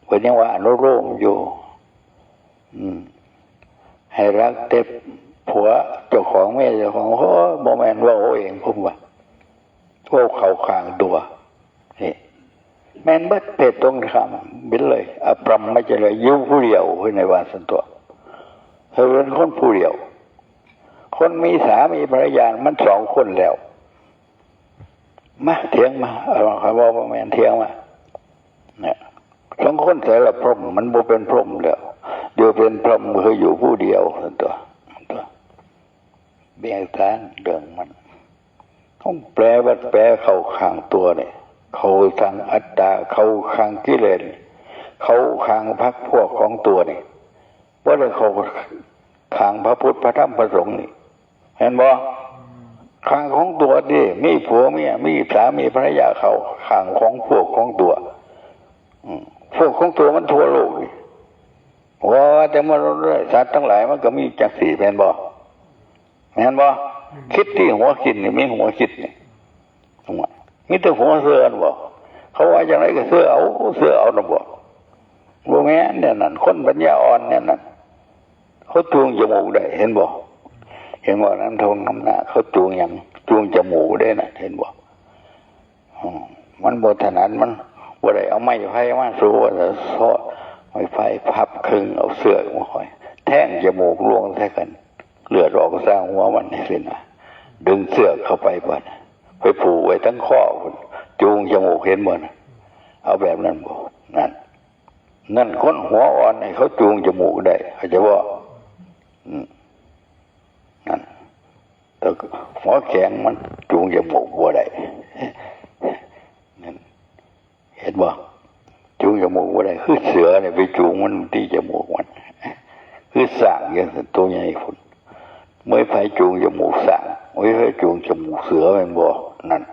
เพิ่นยังว่าอนุโลมอยู่ อืม ให้รักแต่ผัวเจ้าของ เมียเจ้าของ โอ้ย บ่แม่นเว้าเอาเอง ผมว่า เว้าเข้าข้างตัว นี่ แม่นเบิดเพศตรงข้ามเบิดเลย อะ พรหมจริยา อยู่ผู้เดียว เพิ่นให้ว่าซั่นตัว เฮาเป็นคนผู้เดียว คนมีสามีภรรยามันสองคนแล้ว มาเถียงมา เอา คำว่าบ่แม่นเถียงมา เนี่ย สองคนใสล่ะพรหม มันบ่เป็นพรหมแล้ว อยู่เป็นพรหมคืออยู่ผู้เดียวซั่นตัว ตัว เบียงสารเรื่องมัน ต้องแปลว่าแปลเข้าข้างตัวนี่ เข้าทางอัตตา เข้าข้างกิเลส เข้าข้างพรรคพวกของตัวนี่ บ่ได้เข้าข้างพระพุทธ พระธรรม พระสงฆ์นี่ เห็นบ่ ข้างของตัวนี่ มีผัวเมีย มีสามีภรรยา เข้าข้างของพวกของตัว อืม พวกของตัวมันทั่วโลกนี่ ว่าแต่มนุษย์ด้วย สัตว์ทั้งหลายมันก็มีจังซี่ แม่นบ่ แม่นบ่ คิดที่หัวคิดนี่ มีหัวคิดนี่ มีแต่หัวเชื่อหั่นบ่ เขาว่าจังได๋ก็เชื่อเอา เชื่อเอานะบ่ บ่แม่นแนวนั้น คนปัญญาอ่อนแนวนั้น เขาจูงจมูกได้ เห็นบ่ เห็นบ่ นำท่งนำหน้า เขาจูงหยัง จูงจมูกได้น่ะ เห็นบ่ อืม มันบ่ถนัด มันบ่ได้เอาไม้ไผ่มาสู้ ว่าแต่เซาะไม้ไผ่พับครึ่ง เอาเสื้อมาห้อย แทงจมูกลวงใส่กัน เลือดออกซ่างหัวมันนี่สินะ ดึงเสื้อเข้าไปบัด ไปผูกไว้ทั้งคอพุ้น จูงจมูก เห็นบ่น่ะ เอาแบบนั้นบ่ นั่น นั่นคนหัวอ่อนนี่เขาจูงจมูกได้ เข้าใจบ่ อืม นั่น แต่หัวแข็งมันจูงจมูกบ่ได้ นั่น เห็นบ่ จูงจมูกบ่ได้ คือเสือเนี่ยไปจูงมันที่จมูกมัน คือช้างจังซั่น ตัวใหญ่พุ้น บ่มีไผจูงจมูกช้าง บ่มีไผจูงจมูกเสือ แม่นบ่ นั่น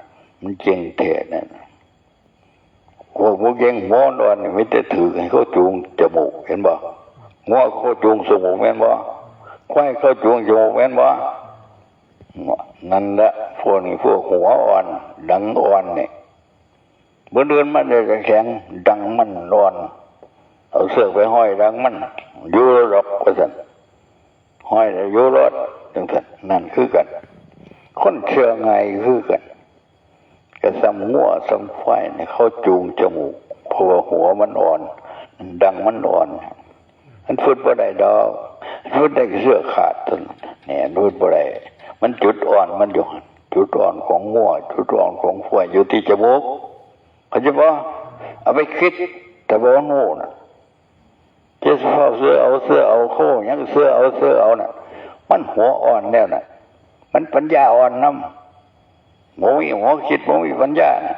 มันเก่งแท้นั่น พวกบ่เก่ง หัวอ่อนนี่มีแต่ถืกให้เขาจูงจมูก เห็นบ่ งัวเขาจูงจมูก แม่นบ่ ควายเขาจูงจมูก แม่นบ่ นั่นแหละ พวกนี้พวกหัวอ่อน ดังอ่อนนี่ บ่เดินมาได้แต่แข็ง ดังมันอ่อน เอาเชือกไปห้อยดังมัน อยู่ดอก ว่าซั่น ห้อยแล้วอยู่รอด จังซั่น นั่นคือกัน คนเชื่อง่ายคือกัน ก็ส่ำงัวส่ำควายนี่ เขาจูงจมูก เพราะว่าหัวมันอ่อน ดังมันอ่อน มันฟึดบ่ได้ดอก ฟึดได้ก็เสื้อขาดเท่านั้น เนี่ย ฟึดบ่ได้ มันจุดอ่อนมันอยู่หั่น จุดอ่อนของงัว จุดอ่อนของควายอยู่ที่จมูก เข้าใจบ่ เอาไปคิด แต่บ่ฮู้น่ะ จะเฝ้าเชื่อเอา เชื่อเอา เขาหยังเชื่อเอา เชื่อเอาน่ะ มันหัวอ่อนแล้วน่ะ มันปัญญาอ่อนนำ บ่มีหัวคิด บ่มีปัญญาน่ะ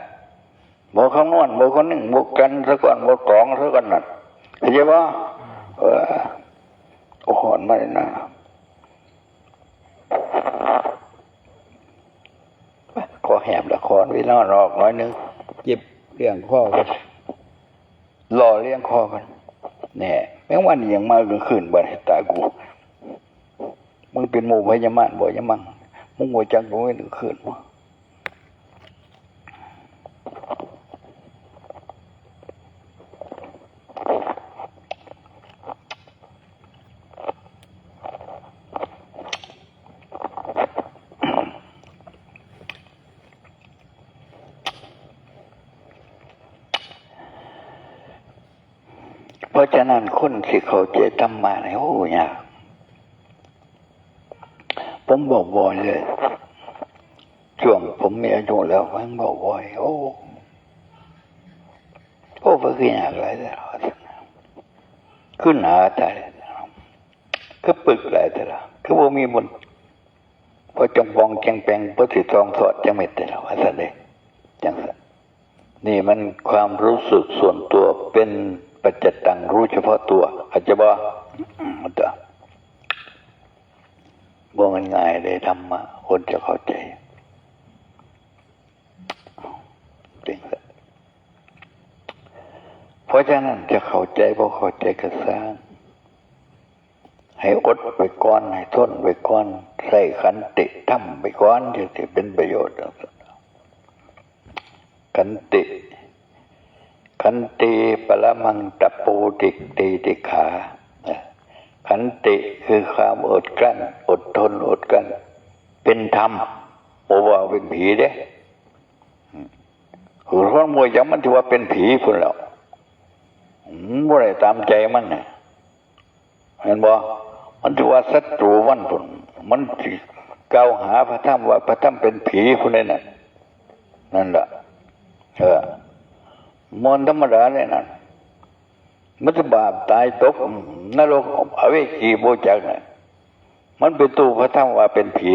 บ่คำนวณ บ่คำนึง บ่กันซะก่อน บ่ตองซะก่อนนั่น เข้าใจบ่ เออ โอ้ ฮ้อนมาเลยนะ คอแหบละ คอไปนอนออกหน่อยหนึ่ง เจ็บเลี้ยงคอกัน รอเลี้ยงคอกัน แหน่ แมงวันนี่ยังมากลางคืน บัดนี้ตายกู มึงเป็นหมู่พญามารบ่ ยะมัง มึงบ่จักบ่ กลางคืนบ่ เพราะฉะนั้นคนสิเข้าใจธรรมะนี่ โอ้ ยาก ผมบอกบ่อยเลย ช่วงผมมีอายุแล้ว ผมบอกบ่อย โอ้ โอ้ มันคือยากหลายแท้ คือหนาตาย คือปึกหลายแท้ คือบ่มีบน บ่จ่องป่องแจ่งแป๋ง บ่ถืกต้องสอดจักเม็ดแท้ ว่าซั่นเด้ จั่งซั้น นี่มันความรู้สึกส่วนตัว เป็นปัจจตัง รู้เฉพาะตัว เข้าใจบ่? อืม มันจะ บ่แม่นง่ายเด้ธรรมะ คนจะเข้าใจ จั่งซั้น เพราะฉะนั้นจะเข้าใจบ่เข้าใจก็ซ่าง ให้อดไปก่อน ให้ทนไปก่อน ใช้ขันติธรรมไปก่อน จั่งสิเป็นประโยชน์ จั่งซั้น ขันติ ขันติปรมังตะโปติติติขา ขันติคือความอดกลั้น อดทน อดกลั้น เป็นธรรม บ่ว่าเป็นผีเด้ คือคนบ่จักมันถือว่าเป็นผีพุ้นแหล้ว มันบ่ได้ตามใจมันน่ะ เห็นบ่? มันถือว่าศัตรูมันพุ้น มันสิกล่าวหาพระธรรมว่าพระธรรมเป็นผีพุ้นเด้นั่น นั่นล่ะ เออ บ่ธรรมดาเด้นั่น มันสิบาปตายตกนรกอเวจีบ่จักน่ะ มันไปตู้พระธรรมว่าเป็นผี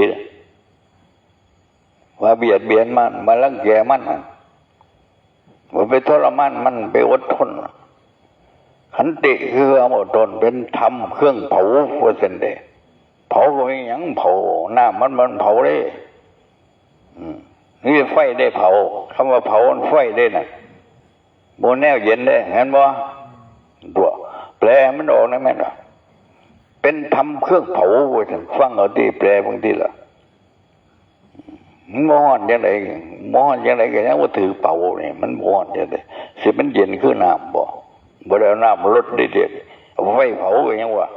ว่าเบียดเบียนมัน มารังแกมันน่ะ ว่าไปทรมานมัน ไปอดทน ขันติคือความอดทน เป็นธรรมเครื่องเผา ว่าซั่นเด้ เผาก็มีหยังเผา น้ำมัน มันเผาเด้ อืม นี่ไฟได้เผา คำว่าเผามันไฟได้น่ะ บ่แนวเย็นเด้ เห็นบ่? ตัว แปลมันออกนะแม่นบ่? เป็นธรรมเครื่องเผา ว่าซั่น ฟังเอาติ แปลเบิ่งติล่ะ มันบ่ฮ้อนจั่งใด บ่ฮ้อนจั่งใดก็ยังว่าถืกเผานี่ มันบ่ฮ้อนจั่งใด สิมันเย็นคือน้ำบ่? บ่ได้เอาน้ำลดเด้ เอาไฟเผาก็ยังว่า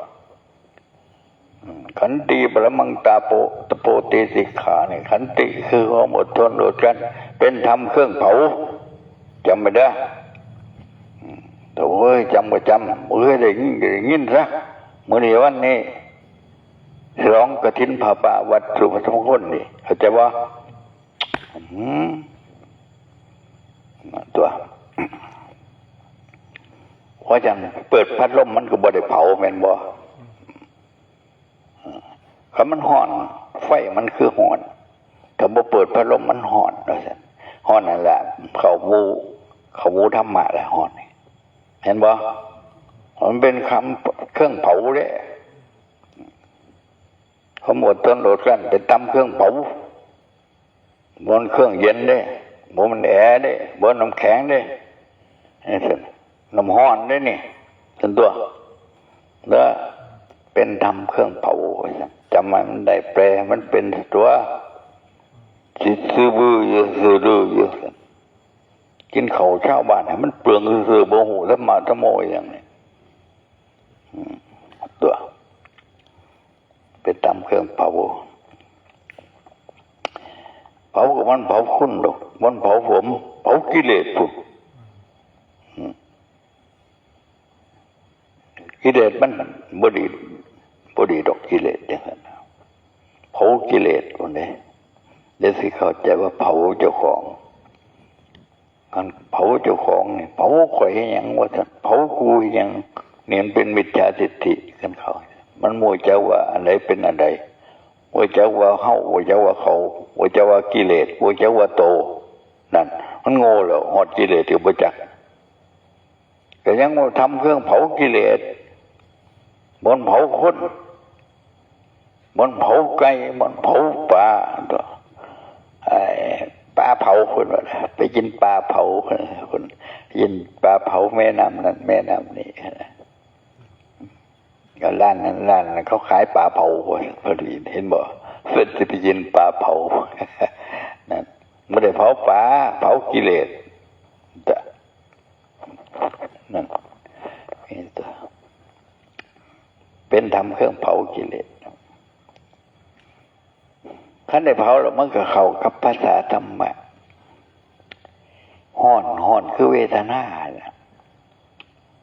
อืม ขันติปรมังตะโป ตะโปติติขานี่ ขันติคือความอดทนอดกลั้น เป็นธรรมเครื่องเผา จำไว้เด้อ อืม โอ้ย จำก็จำ เอ้ย ได้ยินก็ได้ยินซะ มื้อนี้วันนี้ ฉลองกฐินผ้าป่าวัดสุพัฒนมงคลนี่ เข้าใจบ่? อืม ตัว เพราะฉะนั้นเปิดพัดลมมันก็บ่ได้เผาแม่นบ่? คันมันฮ้อน ไฟมันคือฮ้อน ถ้าบ่เปิดพัดลมมันฮ้อน ว่าซั่น ฮ้อนนั่นแหละ เข้าหมู่ เข้าหมู่ธรรมะแหละฮ้อนนี่ เห็นบ่? มันเป็นคำเครื่องเผาเด้ ความอดทนอดกลั้นเป็นธรรมเครื่องเผา บ่แม่นเครื่องเย็นเด้ บ่แม่นแอร์เด้ บ่แม่นน้ำแข็งเด้ นี่ซั่น น้ำฮ้อนเด้นี่ ซั่นตัว แล้วเป็นธรรมเครื่องเผา จำไว้มันได้แปล มันเป็นตัว สิซื่อบื้ออยู่ ซื่อดื้ออยู่ กินข้าวชาวบ้านให้มันเปลืองซื่อๆ บ่ฮู้ธรรมะธรรมโมอิหยังนี่ อืม ตัว เป็นธรรมเครื่องเผา เผาก็มันเผาคุณดอก มันเผาผม เผากิเลสพุ้น อืม กิเลสมันบ่ดี บ่ดีดอกกิเลสจั่งซั้น เผากิเลสพุ้นเด้ เดี๋ยวสิเข้าใจว่าเผาเจ้าของ คันเผาเจ้าของนี่ เผาข้อยเฮ็ดหยังวะซั่น เผากูเฮ็ดหยัง นี่มันเป็นมิจฉาทิฏฐิกันเขา มันบ่จักว่าอันใดเป็นอันใด บ่จักว่าเฮา บ่จักว่าเขา บ่จักว่ากิเลส บ่จักว่าโต นั่น มันโง่แล้ว ฮอดกิเลสก็บ่จัก ก็ยังว่าธรรมเครื่องเผากิเลส บ่อนเผาคน บ่อนเผาไก่ บ่อนเผาปลา ตัว ไอ้ ปลาเผา เพิ่นว่า ไปกินปลาเผา เพิ่น กินปลาเผาแม่น้ำนั่นแม่น้ำนี้ ก็ร้านนั้นร้านนั้นเขาขายปลาเผา พอดี เห็นบ่ เพิ่นสิไปกินปลาเผา นั่น บ่ได้เผาปลา เผากิเลส จ้ะ นั่น นี่ตัว เป็นธรรมเครื่องเผากิเลส คันได้เผาแล้วมันก็เข้ากับภาษาธรรมะ ฮ้อน ฮ้อนคือเวทนาน่ะ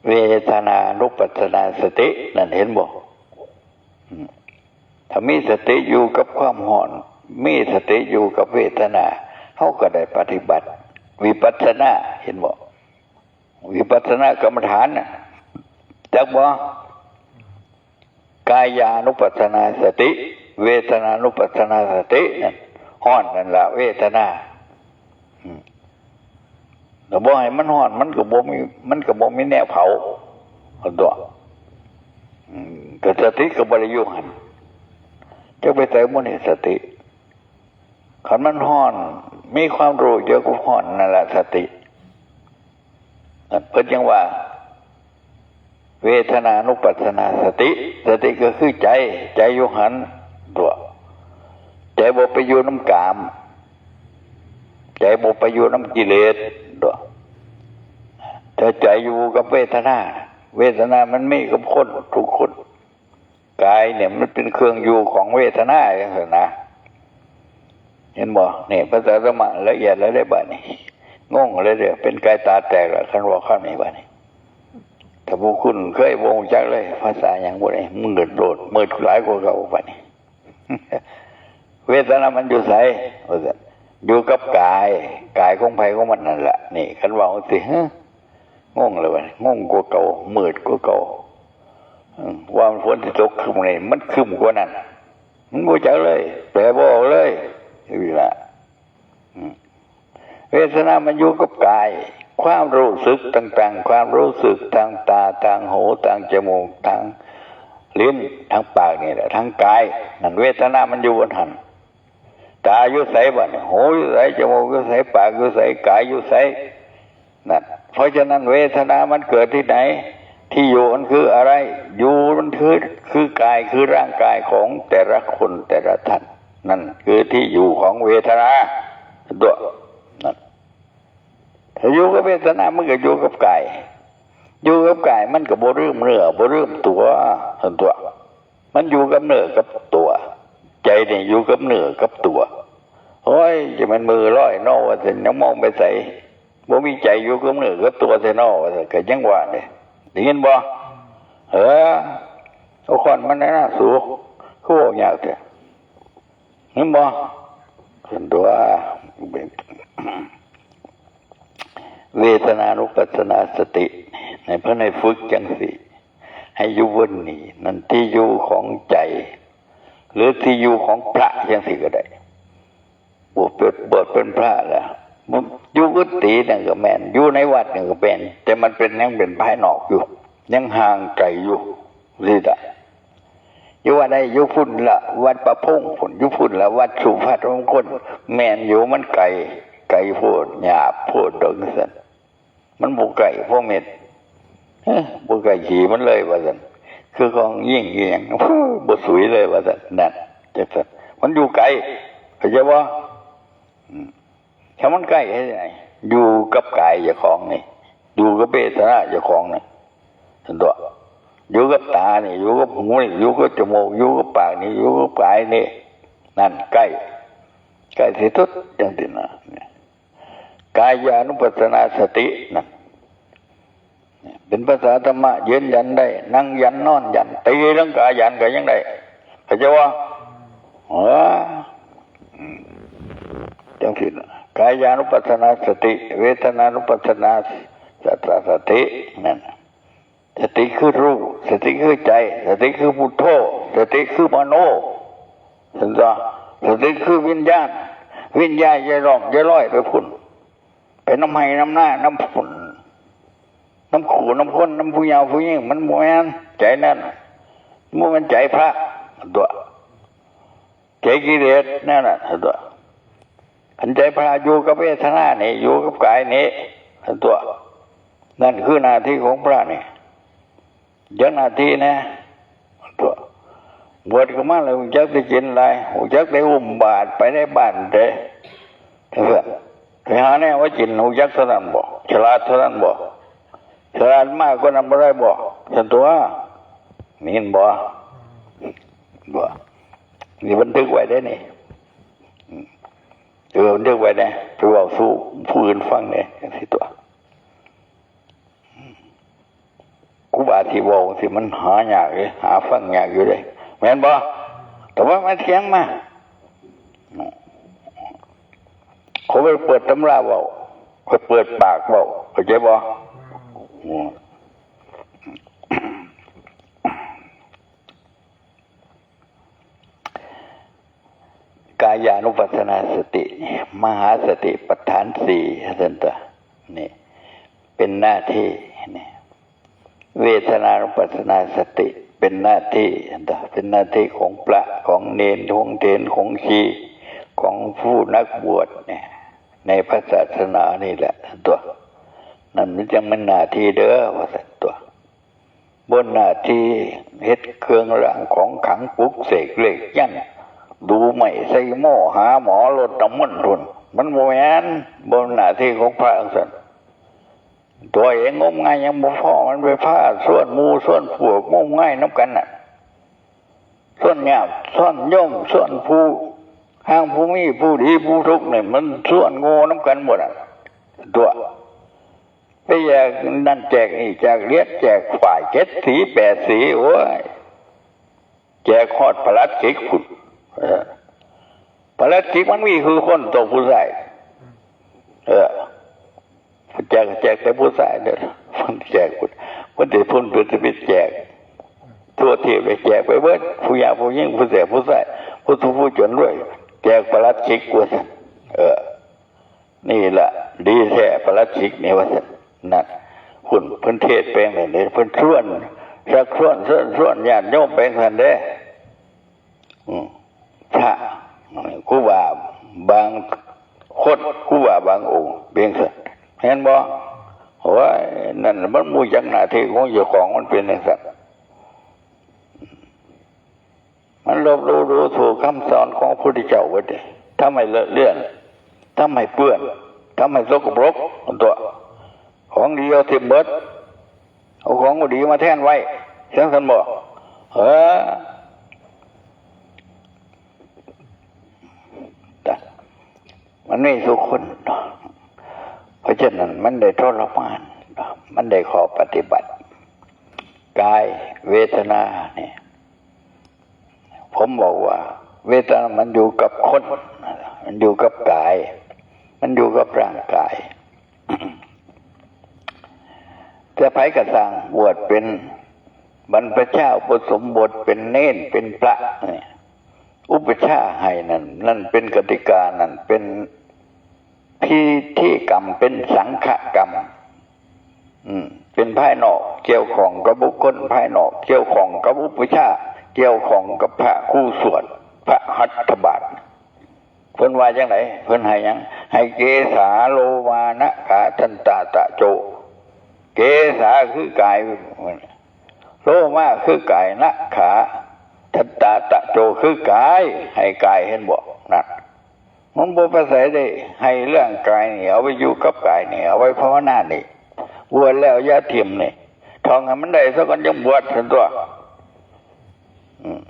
เวทนานุปัสสนาสติ นั่นเห็นบ่ อืม ถ้ามีสติอยู่กับความฮ้อน มีสติอยู่กับเวทนา เฮาก็ได้ปฏิบัติวิปัสสนา เห็นบ่ วิปัสสนากรรมฐานน่ะ จักบ่ กายานุปัสสนาสติ เวทนานุปัสสนาสติ นั่นฮ้อนนั่นล่ะเวทนา อืม แล้วบ่ให้มันฮ้อน มันก็บ่มี มันก็บ่มีแนวเผา เอาตัว อืม ก็สติก็บ่ได้อยู่หั่น จักไปใส่หมดนี่สติ คันมันฮ้อน มีความรู้เกี่ยวกับฮ้อนนั่นล่ะสติ นั่นเพิ่นจังว่า เวทนานุปัสสนาสติ สติก็คือใจ ใจอยู่หั่นตัว ใจบ่ไปอยู่นำกาม ใจบ่ไปอยู่นำกิเลสตัว ถ้าใจอยู่กับเวทนา เวทนามันมีกับคนทุกคน กายเนี่ยมันเป็นเครื่องอยู่ของเวทนาจังซั่นนะ เห็นบ่ นี่ภาษาธรรมะละเอียดแล้วเด้บัดนี้ งงเลยเด้อ เป็นกายตาแตกแล้ว คันเว้าคำนี้บัดนี้ ถ้าผู้คุ้นเคยบ่รู้จักเลย ภาษาหยังบ่ได้ มืดโลด มืดหลายกว่าเก่าบัดนี้ เวทนามันอยู่ไส ว่าซั่น อยู่กับกาย กายของไผของมันนั่นล่ะ นี่ คันเว้าจังซี่ ฮะ งงเลยบัดนี้ งงกว่าเก่า มืดกว่าเก่า อืม ว่ามันฝนสิตกครึ้มนี่ มันครึ้มกว่านั้น มันบ่จักเลย แปลบ่ออกเลย นี่ล่ะ อืม เวทนามันอยู่กับกาย ความรู้สึกต่างๆ ความรู้สึกทางตา ทางหู ทางจมูก ทางลิ้น ทางปากนี่แหละ ทางกาย นั่นเวทนามันอยู่บนหั้น ตาอยู่ไสบัดนี้ หูอยู่ไส จมูกอยู่ไส ปากอยู่ไส กายอยู่ไส นั่น เพราะฉะนั้นเวทนามันเกิดที่ไหน ที่อยู่มันคืออะไร อยู่มันคือ คือกาย คือร่างกายของแต่ละคนแต่ละท่าน นั่นคือที่อยู่ของเวทนา ตัว นั่น ถ้าอยู่กับเวทนา มันก็อยู่กับกาย อยู่กับกาย มันก็บ่ลืมเนื้อ บ่ลืมตัว ซั่นตัว มันอยู่กับเนื้อกับตัว ใจนี่อยู่กับเนื้อกับตัว โอ้ย จะแม่นมือลอยเนาะ ว่าซั่น ยังมองไปไส บ่มีใจอยู่กับเนื้อกับตัวแท้เนาะ ว่าซั่น ก็ยังว่านี่ ได้ยินบ่ เออ เอาค้อนมันแหน่นะสู คือเว้ายากแท้ เห็นบ่ ซั่นตัว เวทนานุปัสสนาสติ ให้เพิ่นให้ฝึกจังซี่ ให้อยู่บนนี้ นั่นที่อยู่ของใจ หรือที่อยู่ของพระจังซี่ก็ได้ บวชเป็น บวชเป็นพระแล้ว อยู่กุฏินั่นก็แม่น อยู่ในวัดนั่นก็แม่น แต่มันเป็น ยังเป็นภายนอกอยู่ ยังห่างไกลอยู่ นี่ล่ะ อยู่วัดใด อยู่พุ้นละ วัดประพงษ์พุ้น อยู่พุ้นละ วัดสุภัทรมงคล แม่นอยู่ มันไกล ไกลโพด หยาบโพดดอกซั่น มันบ่ไกลพอเม็ด เอ้อ บ่ไกลขี้มันเลย ว่าซั่น คือของยิงอีหยัง บ่สุยเลย ว่าซั่น นั่น จังซั่น มันอยู่ไกล เข้าใจบ่ อืม ถ้ามันใกล้เฮ็ดจั่งใด อยู่กับกายเจ้าของนี่ อยู่กับเวทนาเจ้าของนี่ ซั่นตั๊ว อยู่กับตานี่ อยู่กับหูนี่ อยู่กับจมูก อยู่กับปากนี่ อยู่กับกายนี่ นั่นใกล้ ใกล้ที่สุดจังซี่นะ กายานุปัสสนาสตินั่น เป็นภาษาธรรมะ ยืนยันได้ นั่งยัน นอนยัน ตีลังกายันก็ยังได้ เข้าใจบ่ เออ อืม จังซี่ล่ะ กายานุปัสสนาสติ เวทนานุปัสสนาสติ นั่น สติคือรู้ สติคือใจ สติคือพุทโธ สติคือมโน เห็นบ่ สติคือวิญญาณ วิญญาณอย่าล่องอย่าลอยไปพุ้น ไปนำไฮ่นำนา นำพุ้น นำคู่นำคน นำผู้เฒ่าผู้หญิง มันบ่แม่นใจนั่น บ่แม่นใจพระตั๊ว ใจกิเลสนั่นน่ะตั๊ว คันใจพระอยู่กับเวทนานี่ อยู่กับกายนี่ตั๊ว นั่นคือหน้าที่ของพระนี่ จักหน้าที่แหน่ตั๊ว บวชเข้ามาแล้วฮู้จักได้กินหลาย ฮู้จักได้อุ้มบาตรไปในบ้านเด้ เพื่อไปหาแนวมากิน ฮู้จักเท่านั้นบ่ ฉลาดเท่านั้นบ่ ฉลาดมากกว่านั้นบ่ได้บ่ ซั่นตั๊ว มีบ่ บ่ นี่บันทึกไว้เด้นี่ อืม เออ บันทึกไว้เด้ ไปเว้าสู่ผู้อื่นฟังเด้ จังซี่ตั๊ว อืม าที่เว้าสิมันหายากเลย หาฟังยากอยู่เลย แม่นบ่? แต่ว่ามันเถียงมา เขาไปเปิดตำราเว้า ไปเปิดปากเว้า เข้าใจบ่? อืม กายานุปัสสนาสติ มหาสติปัฏฐานสี่ ท่านตัว นี่ เป็นหน้าที่ นี่ เวทนานุปัสสนาสติ เป็นหน้าที่ ท่านตัว เป็นหน้าที่ของพระ ของเณร ของเถร ของชี ของผู้นักบวชเนี่ย ในพระศาสนานี่แหละ ท่านตัว นั่นมันจั่งแม่นหน้าที่เด้อ ว่าซั่นตัว บนหน้าที่เฮ็ดเครื่องรางของขลัง ปลุกเสกเลขยันต์ ดูไม้ใส่หม้อ หาหมอรดน้ำมนต์พุ้น มันบ่แม่น บนหน้าที่ของพระจั่งซั้น ตัวเองงมงายยังบ่พอ มันไปพาชวนหมู่ชวนพวกงมงายนำกันน่ะ ชวนญาติ ชวนโยม ชวนผู้ห่างผู้มีผู้ดีผู้ทุกข์นี่ มันชวนโง่นำกันหมดน่ะ ตัว ไปแจกนั่นแจกนี่ แจกเหรียญ แจกฝ้าย เจ็ดสี แปดสี โอ้ย แจกฮอดปลัดขิกพุ้น เออ ปลัดขิกมันมีคือคนตัวผู้ชาย เออ แจก แจกแต่ผู้ชายเด้อ มันแจกพุ้น มันสิพุ้น เพิ่นสิไปแจกทั่วทีปเลย แจกไปเบิด ผู้ยากผู้ยิ่ง ผู้แสบผู้ใส ผู้ทุกข์ผู้จนด้วย แจกปลัดขิกว่าซั่น เออ นี่ล่ะ ดีแท้ปลัดขิกนี่ว่าซั่น นั่น พุ้น เพิ่นเทศน์ไปจั่งใด๋ เพิ่นชวน ชักชวน เชิญชวนญาติโยมไปจั่งซั้นเด้ อืม พระ ครูบาบางคน ครูบาบางองค์ เป็นจั่งซั้น เห็นบ่? โอ้ย นั่นมันบ่จักหน้าที่ของเจ้าของ มันเป็นจั่งซั้น มันลบหลู่ดูถูกคำสอนของพระพุทธเจ้าเบิดเด้ ทำให้เลอะเลือน ทำให้เปื้อน ทำให้สกปรก ตัว ของดีเอาถิ่มเบิด เอาของบ่ดีมาแทนไว้ จั่งซั้นบ่? เออ มันมีทุกคน เพราะฉะนั้นมันได้ทรมาน มันได้ข้อปฏิบัติ กายเวทนาเนี่ย ผมบอกว่า เวทนามันอยู่กับคน มันอยู่กับกาย มันอยู่กับร่างกาย แต่ไผก็ซ่าง บวชเป็นบรรพชาอุปสมบท เป็นเณร เป็นพระเนี่ย อุปัชฌาย์ให้นั่น นั่นเป็นกติกา นั่นเป็นพิธีกรรม เป็นสังฆกรรม อืม เป็นภายนอก เกี่ยวข้องกับบุคคลภายนอก เกี่ยวข้องกับอุปัชฌาย์ เกี่ยวข้องกับพระครูสวด พระหัตถบาตร เพิ่นว่าจั่งใด๋ เพิ่นให้หยัง ให้เกสาโลมานะขาทันตาตะโจ เกสาคือกาย โลมาคือกาย นะขา ทันตาตะโจคือกาย ให้กาย เห็นบ่ นั่น มันบ่ไปไสเด้ ให้ร่างกายนี่ เอาไว้อยู่กับกายนี่ เอาไว้ภาวนานี่ บวชแล้วอย่าถิ่มนี่ ท่องให้มันได้ซะก่อนจั่งบวชซั่นตัว อืม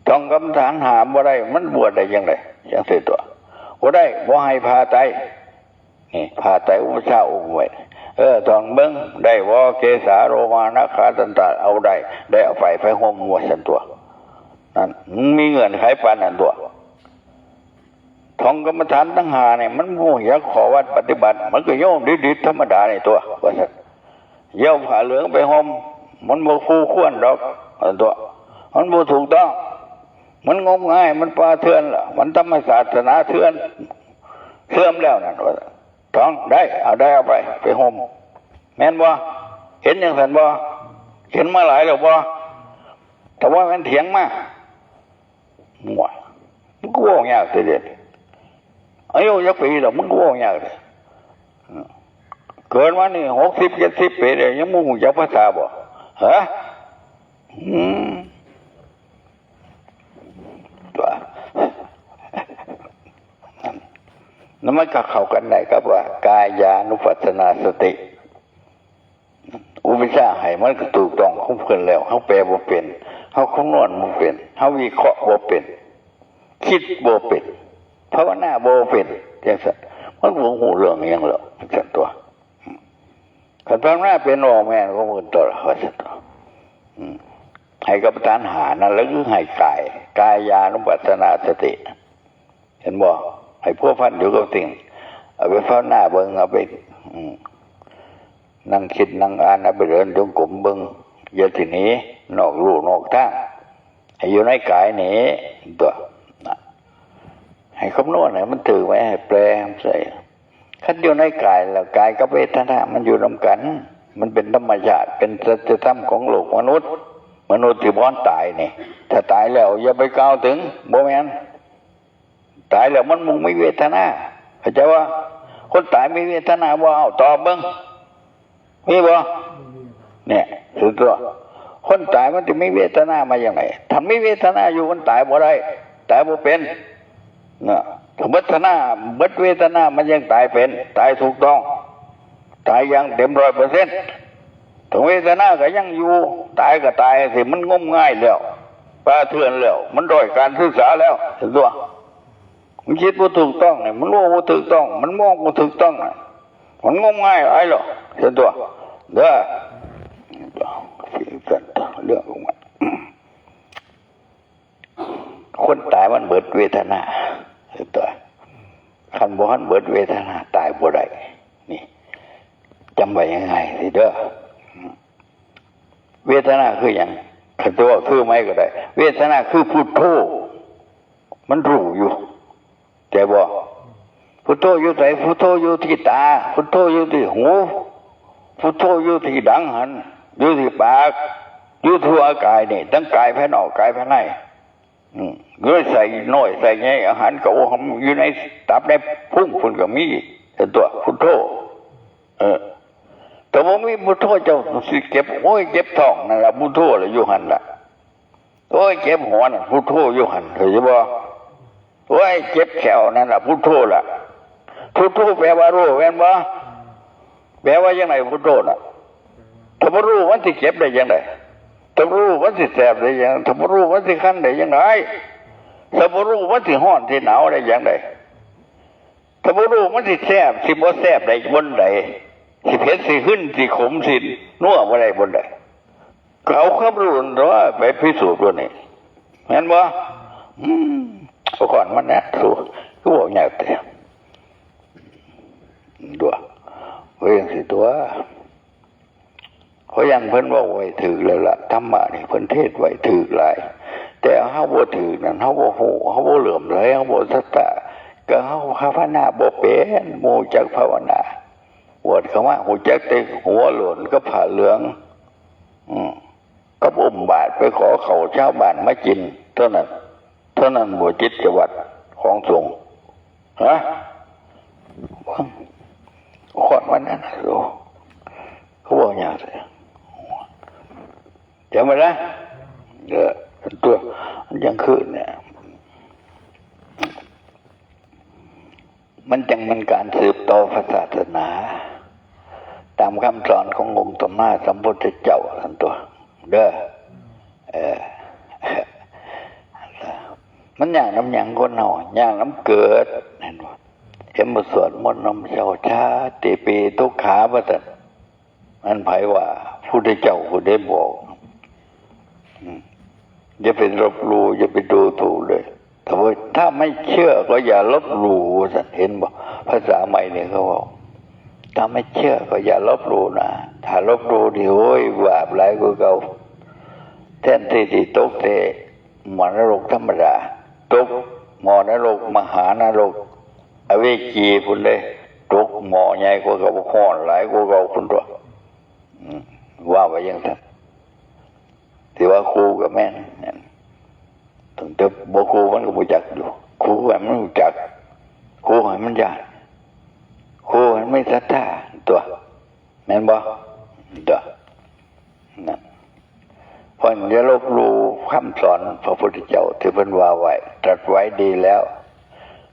ท่องกรรมฐานห้าบ่ได้ มันบวชได้จั่งใด๋ จั่งซี้ตัว บ่ได้ บ่ให้ผ้าไตร นี่ ผ้าไตรอุปัชฌาย์อุ้มไว้ เออ ท่องเบิ่ง ได้บ่ เกสาโลมานะขาทันตา เอาได้ ได้เอาไป ไปห่มว่าซั่นตัว นั่น มันมีเงื่อนไขปานนั้นตัว ท่องกรรมฐานทั้งห้านี่ มันบ่ฮู้จักข้อวัดปฏิบัติ มันก็โยมดิดๆธรรมดานี่ตัว ว่าซั่น อย่าเอาผ้าเหลืองไปห่ม มันบ่คู่ควรดอก ว่าซั่นตัว มันบ่ถูกต้อง มันงมงาย มันป่าเถื่อนล่ะ มันธรรมศาสนาเถื่อน เสื่อมแล้วนั่น ว่าซั่น ท่องได้ เอาได้เอาไป ไปห่ม แม่นบ่? เห็นจั่งซั้นบ่? เห็นมาหลายแล้วบ่? แต่ว่ามันเถียงมา มั่ว มึงก็เว้ายากแท้เด้ อายุจักปีแล้ว มึงก็เว้ายากแท้ เกิดมานี่ หกสิบ เจ็ดสิบ ปีแล้ว ยังบ่ฮู้จักภาษาบ่ ฮะ อืม ตัว นั่นมันก็เข้ากันได้กับว่า กายานุปัสสนาสติ อุปัชฌาย์ให้มันก็ถูกต้องของเพิ่นแล้ว เฮาแปลบ่เป็น เฮาคำนวณบ่เป็น เฮาวิเคราะห์บ่เป็น คิดบ่เป็น ภาวนาบ่เป็น จั่งซั้น มันบ่ฮู้เรื่องหยังแล้ว จั่งซั้นตัว คันภาวนาเป็น บ่แม่นของเพิ่นตัวละ ว่าซั่นตัว อืม ให้กรรมฐานห้านั่นแหละ คือให้กาย กายานุปัสสนาสติ เห็นบ่ ให้พัวพันอยู่กับสิ่ง เอาไปภาวนาเบิ่ง เอาไป อืม นั่งคิดนั่งอ่าน เอาไปเดินจงกรมเบิ่ง อย่าสิหนีนอกลู่นอกทาง ให้อยู่ในกายนี่ตัว นะ ให้คำนวณให้มันถืกไว้ ให้แปลใส่ คันอยู่ในกายแล้ว กายกับเวทนามันอยู่นำกัน มันเป็นธรรมชาติ เป็นสัจธรรมของโลกมนุษย์ มนุษย์ที่บ่ตายนี่ ถ้าตายแล้วอย่าไปกล่าวถึง บ่แม่น ตายแล้วมันบ่มีเวทนา เข้าใจบ่ คนตายมีเวทนาบ่ เอาตอบเบิ่ง มีบ่ เนี่ย ถือตัว คนตายมันสิมีเวทนามาจั่งใด ถ้ามีเวทนาอยู่มันตายบ่ได้ ตายบ่เป็น นะ ถ้าเวทนา เบิดเวทนามันยังตายเป็น ตายถูกต้อง ตายอย่างเต็มร้อยเปอร์เซ็นต์ ถ้าเวทนาก็ยังอยู่ ตายก็ตายสิ มันงมงายแล้ว ป่าเถื่อนแล้ว มันด้อยการศึกษาแล้ว เห็นตัว มันคิดบ่ถูกต้องนี่ มันรู้บ่ถูกต้อง มันมองบ่ถูกต้องนี่ มันงมงายหลายแล้ว เห็นตัว เด้อ เรื่องของมัน คนตายมันเบิดเวทนา เห็นตัว คันบ่ทันเบิดเวทนา ตายบ่ได้ นี่ จำไว้ง่ายๆ สิเด้อ เวทนาคือหยัง คันสิเว้าคือใหม่ก็ได้ เวทนาคือพุทโธ มันรู้อยู่ แต่บ่ พุทโธอยู่ไส พุทโธอยู่ที่ตา พุทโธอยู่ที่หู พุทโธอยู่ที่ดังหั้น อยู่ที่ปาก อยู่ทั่วกายนี่ ทั้งกายภายนอก กายภายใน อืม อยู่ในไส้น้อยไส้ใหญ่ อาหารก็อยู่ในตับในพุงพุ้นก็มี เห็นตัว พุทโธ เออ แต่บ่มีพุทโธ เจ้าสิเจ็บ โอ้ย เจ็บท้องนั่นล่ะ พุทโธล่ะอยู่หั่นล่ะ โอ้ย เจ็บหัวนั่น พุทโธอยู่หั่น เข้าใจบ่ โอ้ย เจ็บแข้วนั่นล่ะ พุทโธล่ะ พุทโธแปลว่ารู้ แม่นบ่ แปลว่าจั่งใด พุทโธน่ะ ถ้าบ่รู้มันสิเจ็บได้จั่งใด ถ้าบ่รู้มันสิแสบได้จั่ง ถ้าบ่รู้มันสิคันได้จั่งใด ถ้าบ่รู้มันสิร้อนสิหนาวได้จั่งใด ถ้าบ่รู้มันสิแซ่บสิบ่แซ่บได้บนใด สิเผ็ดสิหืนสิขมสินัวบ่ได้บนใด ก็เอาความรู้นั่นตัวไปพิสูจน์ตัวนี้ แม่นบ่ อืม เอาก่อนมันนะ สู คือบอกยากแต่ ตัว เว้ยจั่งซี้ตัว เพราะหยังเพิ่นเว้าไว้ถูกแล้วล่ะ ธรรมะนี่เพิ่นเทศน์ไว้ถูกหลาย แต่เฮาบ่ถูกนั่น เฮาบ่ฮู้ เฮาบ่เหลื่อมใส เฮาบ่ศรัทธา ก็เฮาภาวนาบ่เป็น บ่รู้จักภาวนา บวชเข้ามารู้จักแต่หัวโล้นกับผ้าเหลือง อืม กับอุ้มบาตรไปขอข้าวชาวบ้านมากิน เท่านั้น เท่านั้นบ่กิจวัตรของสงฆ์ ฮะ ขอดวันนั้นน่ะ โอ้ เขาบอกอย่างไร จำไว้นะ เออ ตัว มันยังคืนเนี่ย มันจั่งเป็นการสืบต่อพระศาสนา ตามคำสอนขององค์สมมาสัมพุทธเจ้า ซั่นตัว เด้อ เออ มันยากนำหยังคนเฮา ยากนำเกิด เห็นบ่ เห็นบทสวดมนต์นำเจ้า ชาติปีทุกขา ว่าซั่น อันไผว่า พุทธเจ้าผู้ใดบอก อืม อย่าไปลบหลู่ อย่าไปดูถูกเลย ถ้าว่า ถ้าไม่เชื่อก็อย่าลบหลู่ ว่าซั่น เห็นบ่ ภาษาใหม่เนี่ยเขาบอก ถ้าไม่เชื่อก็อย่าลบหลู่นะ ถ้าลบหลู่นี่ โอ้ย บาปหลายกว่าเก่า แทนที่สิตกแต่หม้อนรกธรรมดา ตกหม้อนรก มหานรก อเวจีพุ้นเด้ ตกหม้อใหญ่กว่าเก่า ฮ้อนหลายกว่าเก่าพุ้นตัว อืม ว่าไว้จั่งซั่น สิว่าครูก็แม่น ตั้งแต่บ่ครูมันก็บ่จักอยู่ ครูให้มันรู้จัก ครูให้มันย้าน ครูให้มันมีศรัทธาตัว แม่นบ่ ตัว นั่น เพราะอย่าลบหลู่คำสอนพระพุทธเจ้าที่เพิ่นว่าไว้ ตรัสไว้ดีแล้ว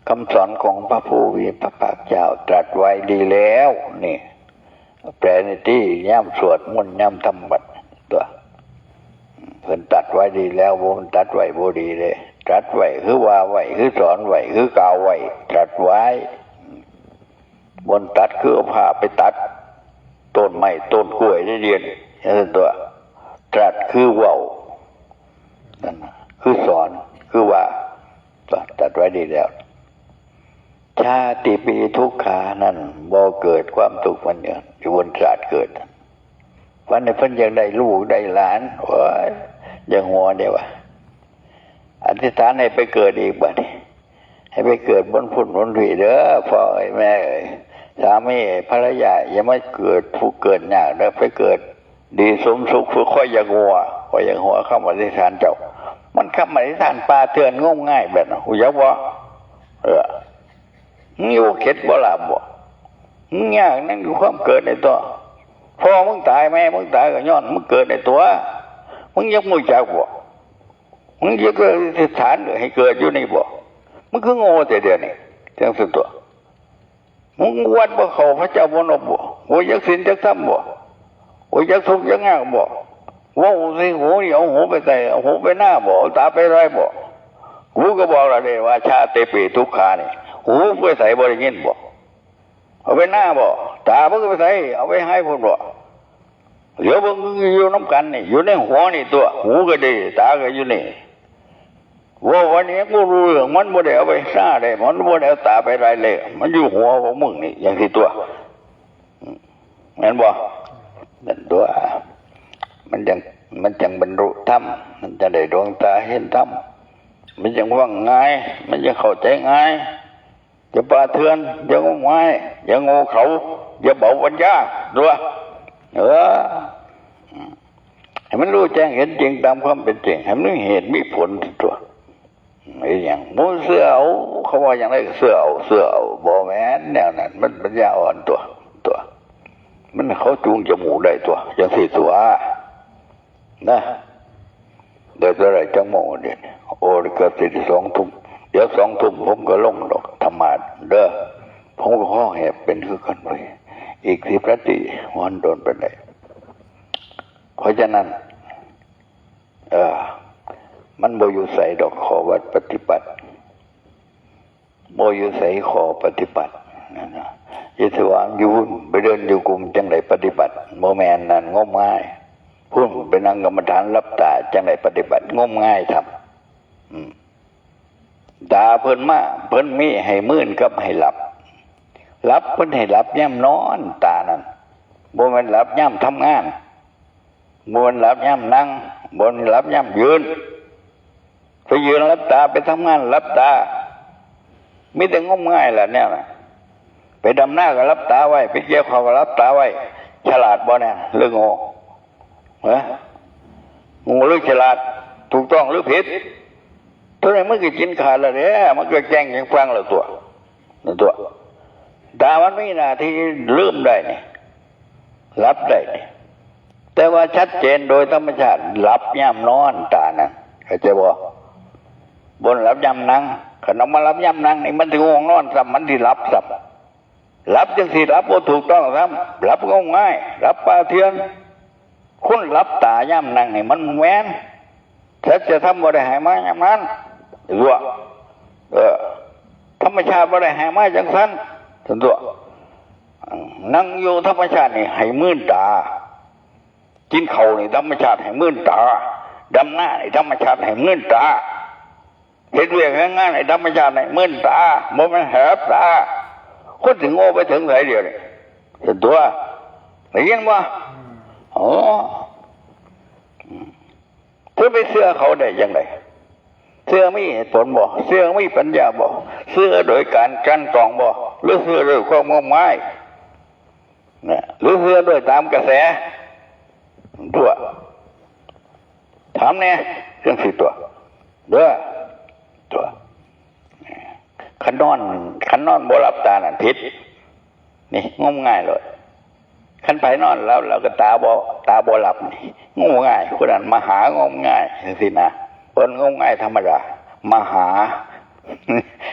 คำสอนของพระผู้มีพระภาคเจ้าตรัสไว้ดีแล้ว นี่ แปลในที่ยามสวดมนต์ยามทำวัตรตัว เพิ่นตรัสไว้ดีแล้ว บ่แม่นตรัสไว้บ่ดีเด้ ตรัสไว้คือว่าไว้ คือสอนไว้ คือกล่าวไว้ ตรัสไว้ บ่แม่นตัดคือเอาผ้าไปตัด ต้นไม้ต้นกล้วยได้เรียนนั่นตัว ตรัสคือเว้า นั่นน่ะ คือสอน คือว่า ตรัสไว้ดีแล้ว ชาติปีทุกขานั่น บ่เกิดความทุกข์มันอยู่อยู่บนตรัสเกิด วันนี้เพิ่นอยากได้ลูกได้หลาน โอ้ย อย่างหัวเดียวอะ อธิษฐานให้ไปเกิดอีกบัดนี้ ให้ไปเกิดบนพุ่นบนผีเด้อ พ่อเอ้ยแม่เอ้ย สามีเอ้ยภรรยา อย่ามาเกิดทุกข์เกิดยากเด้อ ไปเกิดดีสมสุข คือข้อยอยากหัว ข้อยอยากหัวคำอธิษฐานเจ้า มันคำอธิษฐานป่าเถื่อนงมงายแบบนั้น ฮู้จักบ่ เออ มึงอยู่เข็ดบ่หลาบบ่ มึงยากนั่นคือความเกิดในตัว พ่อมึงตายแม่มึงตายก็ย้อนมึงเกิดในตัว มึงยังบ่รู้จักบ่ มึงจะเกิดอธิษฐานให้เกิดอยู่นี่บ่ มึงคือโง่แต่เดี๋ยวนี้ จังซั่นตัว มึงวัดบ่เข้าพระเจ้าบ่นบบ่ บ่อยากศีลจักธรรมบ่ บ่อยากทุกข์อยากยากบ่ เว้าใส่หูนี่เอาหูไปใส่ เอาหูไปหน้าบ่ เอาตาไปลอยบ่ กูก็บอกแล้วเด้ว่า ชาติปีทุกขานี่ หูไปใส่บ่ได้ยินบ่ เอาไปหน้าบ่ ตามึงไปใส่ เอาไปให้พุ่นบ่ เดี๋ยวเบิ่งอยู่นำกันนี่ อยู่ในหัวนี่ตัว หูก็ดี ตาก็อยู่นี่ เว้าวันนี้กูรู้เรื่อง มันบ่ได้เอาไปหน้าได้ มันบ่ได้เอาตาไปลอยเลย มันอยู่หัวของมึงนี่ จังซี่ตัว แม่นบ่ นั่นตัว มันจั่ง มันจั่งบรรลุธรรม มันจั่งได้ดวงตาเห็นธรรม มันจั่งฟังง่าย มันจั่งเข้าใจง่าย อย่าป่าเถื่อน อย่างมงาย อย่างโง่เขา อย่าเบาปัญญาตัว เออ ให้มันรู้แจ้งเห็นจริงตามความเป็นจริง ให้มันมีเหตุมีผลตัว ไอ้หยัง หมู่เชื่อเอา เขาว่าหยังได๋ก็เชื่อเอา เชื่อเอา บ่แม่นแนวนั้น มันปัญญาอ่อนตัว ตัว มันเขาจูงจมูกได้ตัว จังซี่ตัว นะ เดี๋ยวเท่าไหร่จังโมงเนี่ย โอ้ เกือบสิสองทุ่ม เดี๋ยวสองทุ่มผมก็ลงดอก ธรรมาสน์เด้อ ผมก็คอแหบเป็นคือกันไป อีกสิบนาที มันโดนไปได้ เพราะฉะนั้น เออ มันบ่อยู่ไสดอก ข้อวัดปฏิบัติ บ่อยู่ไสข้อปฏิบัติ นั่นน่ะ อย่าสิว่าอยู่พุ้น ไปเดินอยู่กรุงจั่งใดปฏิบัติ บ่แม่นนั่น งมงาย พุ้น ไปนั่งกรรมฐานหลับตาจั่งใดปฏิบัติ งมงายธรรม อืม ตาเพิ่นมา เพิ่นมีให้มื่นกับให้หลับ หลับ เพิ่นให้หลับยามนอน ตานั่น บ่แม่นหลับยามทำงาน บ่แม่นหลับยามนั่ง บ่แม่นหลับยามยืน ไปยืนหลับตา ไปทำงานหลับตา มีแต่งมงายล่ะแนวน่ะ ไปดำนาก็หลับตาไว้ ไปเกี่ยวข้าวก็หลับตาไว้ ฉลาดบ่เนี่ย หรือโง่ ฮะ โง่หรือฉลาด ถูกต้องหรือผิด เท่านั้นมันก็กินขาดแล้วเด้ มันก็แจ้งจั่งฟังแล้วตัว นั่นตัว ตามันมีหน้าที่ลืมได้นี่ หลับได้นี่ แต่ว่าชัดเจนโดยธรรมชาติ หลับยามนอนตานั่น เข้าใจบ่ บ่หลับยามนั่ง คันเอามาหลับยามนั่งนี่ มันสิง่วงนอนซ้ำ มันสิหลับซ้ำ หลับจั่งซี้หลับบ่ถูกต้องซ้ำ หลับงมงาย หลับป่าเถื่อน คนหลับตายามนั่งนี่มันแม่น สัจธรรมบ่ได้ให้มายามนั้น ตัว เออ ธรรมชาติบ่ได้ให้มาจั่งซั่น ซั่นตัว นั่งอยู่ธรรมชาตินี่ให้มื่นตา กินข้าวนี่ธรรมชาติให้มื่นตา ดำนานี่ธรรมชาติให้มื่นตา เฮ็ดเวียกเฮ็ดงานให้ธรรมชาติให้มื่นตา บ่แม่นแหบตา คนสิโง่ไปถึงไสเดี๋ยวนี้ ซั่นตัว ได้ยินบ่ อ๋อ เธอไปเชื่อเขาได้จั่งใด เชื่อมีเหตุผลบ่ เชื่อมีปัญญาบ่ เชื่อโดยการกลั่นกรองบ่ หรือเชื่อด้วยความงมงาย นะ หรือเชื่อด้วยตามกระแส ตัว ถามแน่ จั่งซี้ตัว เด้อ ตัว คันนอน คันนอนบ่หลับตานั่นผิด นี่ งมงายโลด คันไผนอนหลับแล้วก็ตาบ่ ตาบ่หลับนี่ งมงาย ผู้นั้นมหางมงาย จั่งซี้นะ บ่งมงายธรรมดา มหา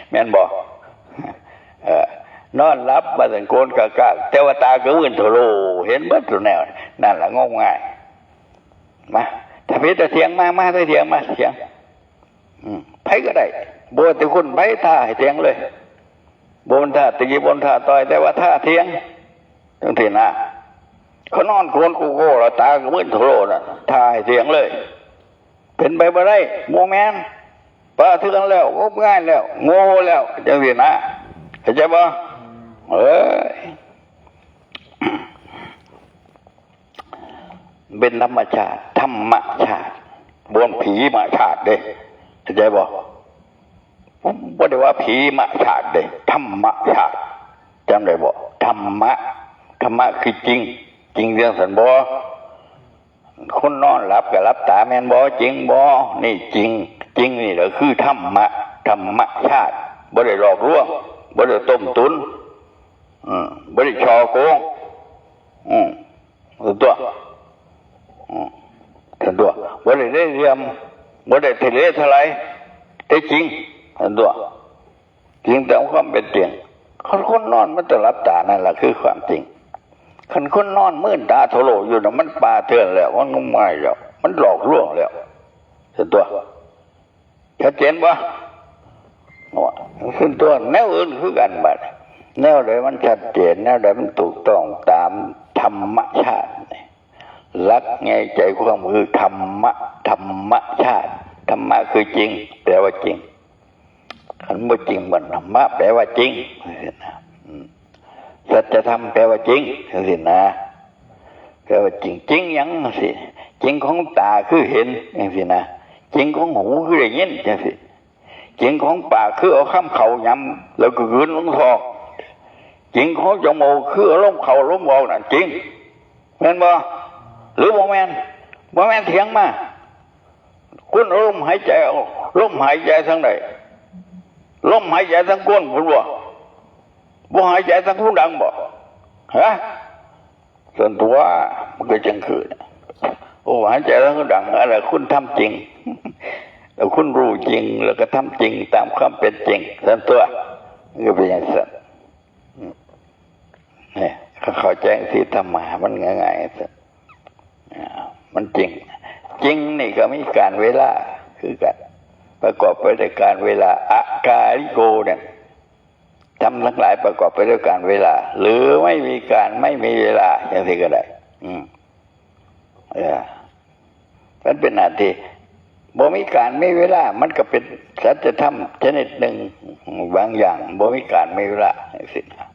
แม่นบ่ เออ นอนหลับว่าซั่น โกนกะกะ แต่ว่าตากะวื่นโทโล เห็นเบิดทุกแนว นั่นล่ะงมงาย มา ถ้าผิดก็เถียงมา มาเถาะ เถียงมา เถียง อืม ไผก็ได้ บ่ว่าแต่คนไผ ท้าให้เถียงเลย บ่แม่นท้าตี บ่แม่นท้าต่อย แต่ว่าท้าเถียง จั่งซี้นะ เขานอนโกนโกโก้แล้วตาก็มึนโทโลน่ะ ถ่ายเสียงเลย เป็นไปบ่ได้ บ่แม่น ปะเทือนแล้ว งมงายแล้ว โง่แล้ว จังซี่นะ เข้าใจบ่ เอ้ย เป็นธรรมชาติ ธรรมชาติ บ่แม่นผีมาชาติเด้ เข้าใจบ่ บ่ได้ว่าผีมาชาติเด้ ธรรมชาติ จำได้บ่ ธรรมะ ธรรมะคือจริง จริงจังซั่นบ่ คนนอนหลับก็หลับตาแม่นบ่ จริงบ่ นี่จริง จริงนี่แหละคือธรรมะ ธรรมชาติ บ่ได้หลอกลวง บ่ได้ต้มตุ๋น อืม บ่ได้ฉ้อโกง อืม ตัว อืม ตัว บ่ได้เล่ห์เหลี่ยม บ่ได้ทะเลทลาย แต่จริง ตัว จริงตามความเป็นจริง คันคนนอนมันต้องหลับตานั่นแหละคือความจริง คันคนนอนมืนตาโทโลอยู่น่ะ มันปะเทือนแล้ว มันงมงายแล้ว มันหลอกลวงแล้ว ซั่นตัว ชัดเจนบ่ ว่าซั่นตัว แนวอื่นคือกันบัด แนวใดมันชัดเจน แนวใดมันถูกต้องตามธรรมชาตินี่ หลักใหญ่ใจความคือธรรมะ ธรรมชาติ ธรรมะคือจริง แปลว่าจริง คันบ่จริง บ่ธรรมะแปลว่าจริง จังซี้นะ อืม สัจธรรมแปลว่าจริง จังซี้นะ แปลว่าจริง จริงหยัง จังซี้ จริงของตาคือเห็น จังซี้นะ จริงของหูคือได้ยิน จังซี้ จริงของปากคือเอาคำเข้ายำ แล้วก็กลืนลงท้อง จริงของจมูกคือเอาลมเข้าลมออกนั่นจริง แม่นบ่ หรือบ่แม่น บ่แม่น เถียงมา คุณเอาลมหายใจออก ลมหายใจทางใด ลมหายใจทางก้นพุ้นบ่ บ่หายใจทางหูดังบ่ ฮะ ซั่นตัว มันก็จังคือ โอ้ หายใจทางหูดัง อันนั้นคุณทำจริง แล้วคุณรู้จริง แล้วก็ทำจริงตามความเป็นจริง ซั่นตัว มันก็เป็นจังซั่น อืม เนี่ย เขาเข้าใจสิ ธรรมะมันง่ายๆ ซั่น อ่า มันจริง จริงนี่ก็มีกาลเวลาคือกัน ประกอบไปด้วยกาลเวลา อากาลิโกเนี่ย ธรรมทั้งหลายประกอบไปด้วยกาลเวลา หรือไม่มีกาลไม่มีเวลา จังซี้ก็ได้ อืม เออ มันเป็นหน้าที่ บ่มีกาลมีเวลา มันก็เป็นสัจธรรมชนิดหนึ่ง บางอย่าง บ่มีกาลมีเวลา จังซี้นะ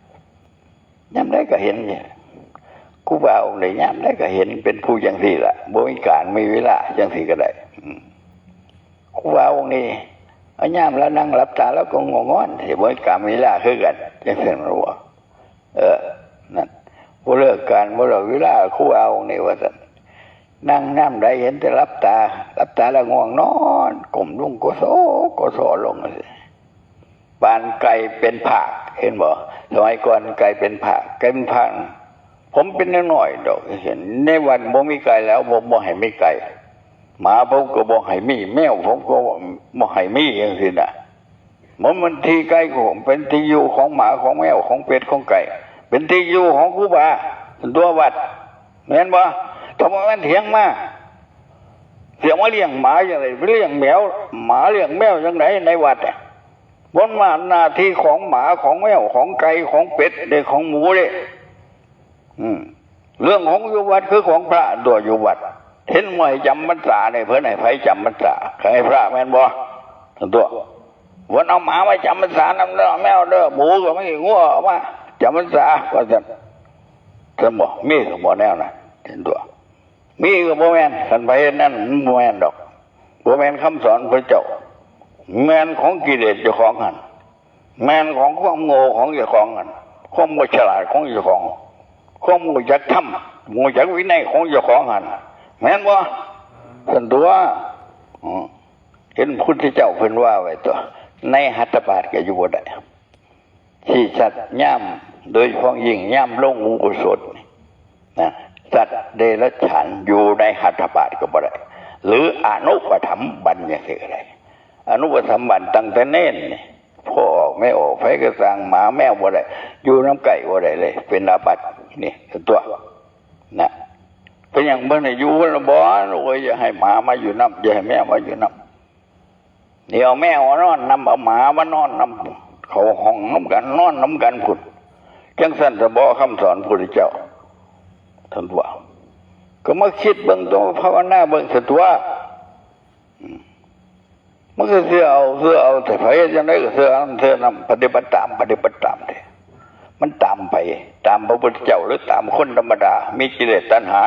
ยามใดก็เห็นเนี่ย ครูบาองค์ใดยามใดก็เห็นเป็นผู้จังซี้ล่ะ บ่มีกาลมีเวลา จังซี้ก็ได้ อืม ครูบาองค์นี้ เอายามลาวนั่งหลับตาลาวก็ง่วงนอน สิบ่มีกาลมีเวลาคือกัน จังซี้มันว่า เออ นั่น บ่เลิกกาล บ่เลิกเวลา ครูบาองค์นี้ว่าซั่น นั่งยามใดเห็นแต่หลับตา หลับตาแล้วง่วงนอน ก้มลงก็โซ ก็โซลง ปานไก่เป็นผาก เห็นบ่ สมัยก่อนไก่เป็นผาก ไก่เป็นผาก ผมเป็นน้อยๆดอก เห็นในวัดบ่มีไก่แล้ว ผมบ่ให้มีไก่ หมาผมก็บ่ให้มี แมวผมก็บ่ให้มี จังซี้นะ มัน มันที่ไก่ก็เป็นที่อยู่ของหมา ของแมว ของเป็ด ของไก่ เป็นที่อยู่ของครูบา ตัววัด แม่นบ่ ถ้าบ่แม่นเถียงมา สิเอามาเลี้ยงหมาจังได๋ ไปเลี้ยงแมว หมาเลี้ยงแมวจังได๋ในวัดอะ มันมาหน้าที่ของหมา ของแมว ของไก่ ของเป็ดเด้ ของหมูเด้ อืม เรื่องของอยู่วัดคือของพระตัวอยู่วัด เห็นว่าให้จำพรรษาเนี่ย เพิ่นให้ไผจำพรรษา ให้พระแม่นบ่ ตัว เพิ่นเอาหมามาจำพรรษานำเด้อ แมวเด้อ หมูก็มี งัวเอามาจำพรรษา ว่าซั่น ซั่นบ่ มีก็บ่แนวนั้น เห็นตัว มีก็บ่แม่น คันไผเฮ็ดนั่นมันบ่แม่นดอก บ่แม่นคำสอนพระเจ้า แม่นของกิเลสเจ้าของหั่น แม่นของความโง่ของเจ้าของหั่น ความบ่ฉลาดของเจ้าของ ความบ่จักธรรม บ่จักวินัยของเจ้าของหั่น แม่นบ่ ซั่นตัว อืม เห็นพุทธเจ้าเพิ่นว่าไว้ตัว ในหัตถบาตรก็อยู่บ่ได้ ที่สัตว์ยาม โดยเฉพาะยิ่งยามลงอุโบสถนี่นะ สัตว์เดรัจฉานอยู่ในหัตถบาตรก็บ่ได้ หรืออนุปถัมภ์บัณฑิตจังซี่ก็ได้ อนุปถัมภ์บัณฑิตตั้งแต่เณรนี่ พ่อออกแม่ออก ไผก็ซ่าง หมาแมวบ่ได้ อยู่นำใกล้บ่ได้เลย เป็นอาบัติ นี่ตัว นะ เป็นหยังบ่ให้อยู่ละบ่ โอ้ย อย่าให้หมามาอยู่นำ อย่าให้แมวมาอยู่นำ นี่เอาแมวมานอนนำ เอาหมามานอนนำ เข้าห้องนำกัน นอนนำกันพุ้น จังซั่นซะบ่ คำสอนพุทธเจ้า ซั่นตัว ก็มาคิดเบิ่งตัว ภาวนาเบิ่งซั่นตัว อืม มันก็เชื่อเอา เชื่อเอา แต่ไผเฮ็ดจั่งใดก็เชื่อเอา เชื่อนำ ปฏิบัติตาม ปฏิบัติตามเด้ มันตามไผ ตามพระพุทธเจ้า หรือตามคนธรรมดา มีกิเลสตัณหา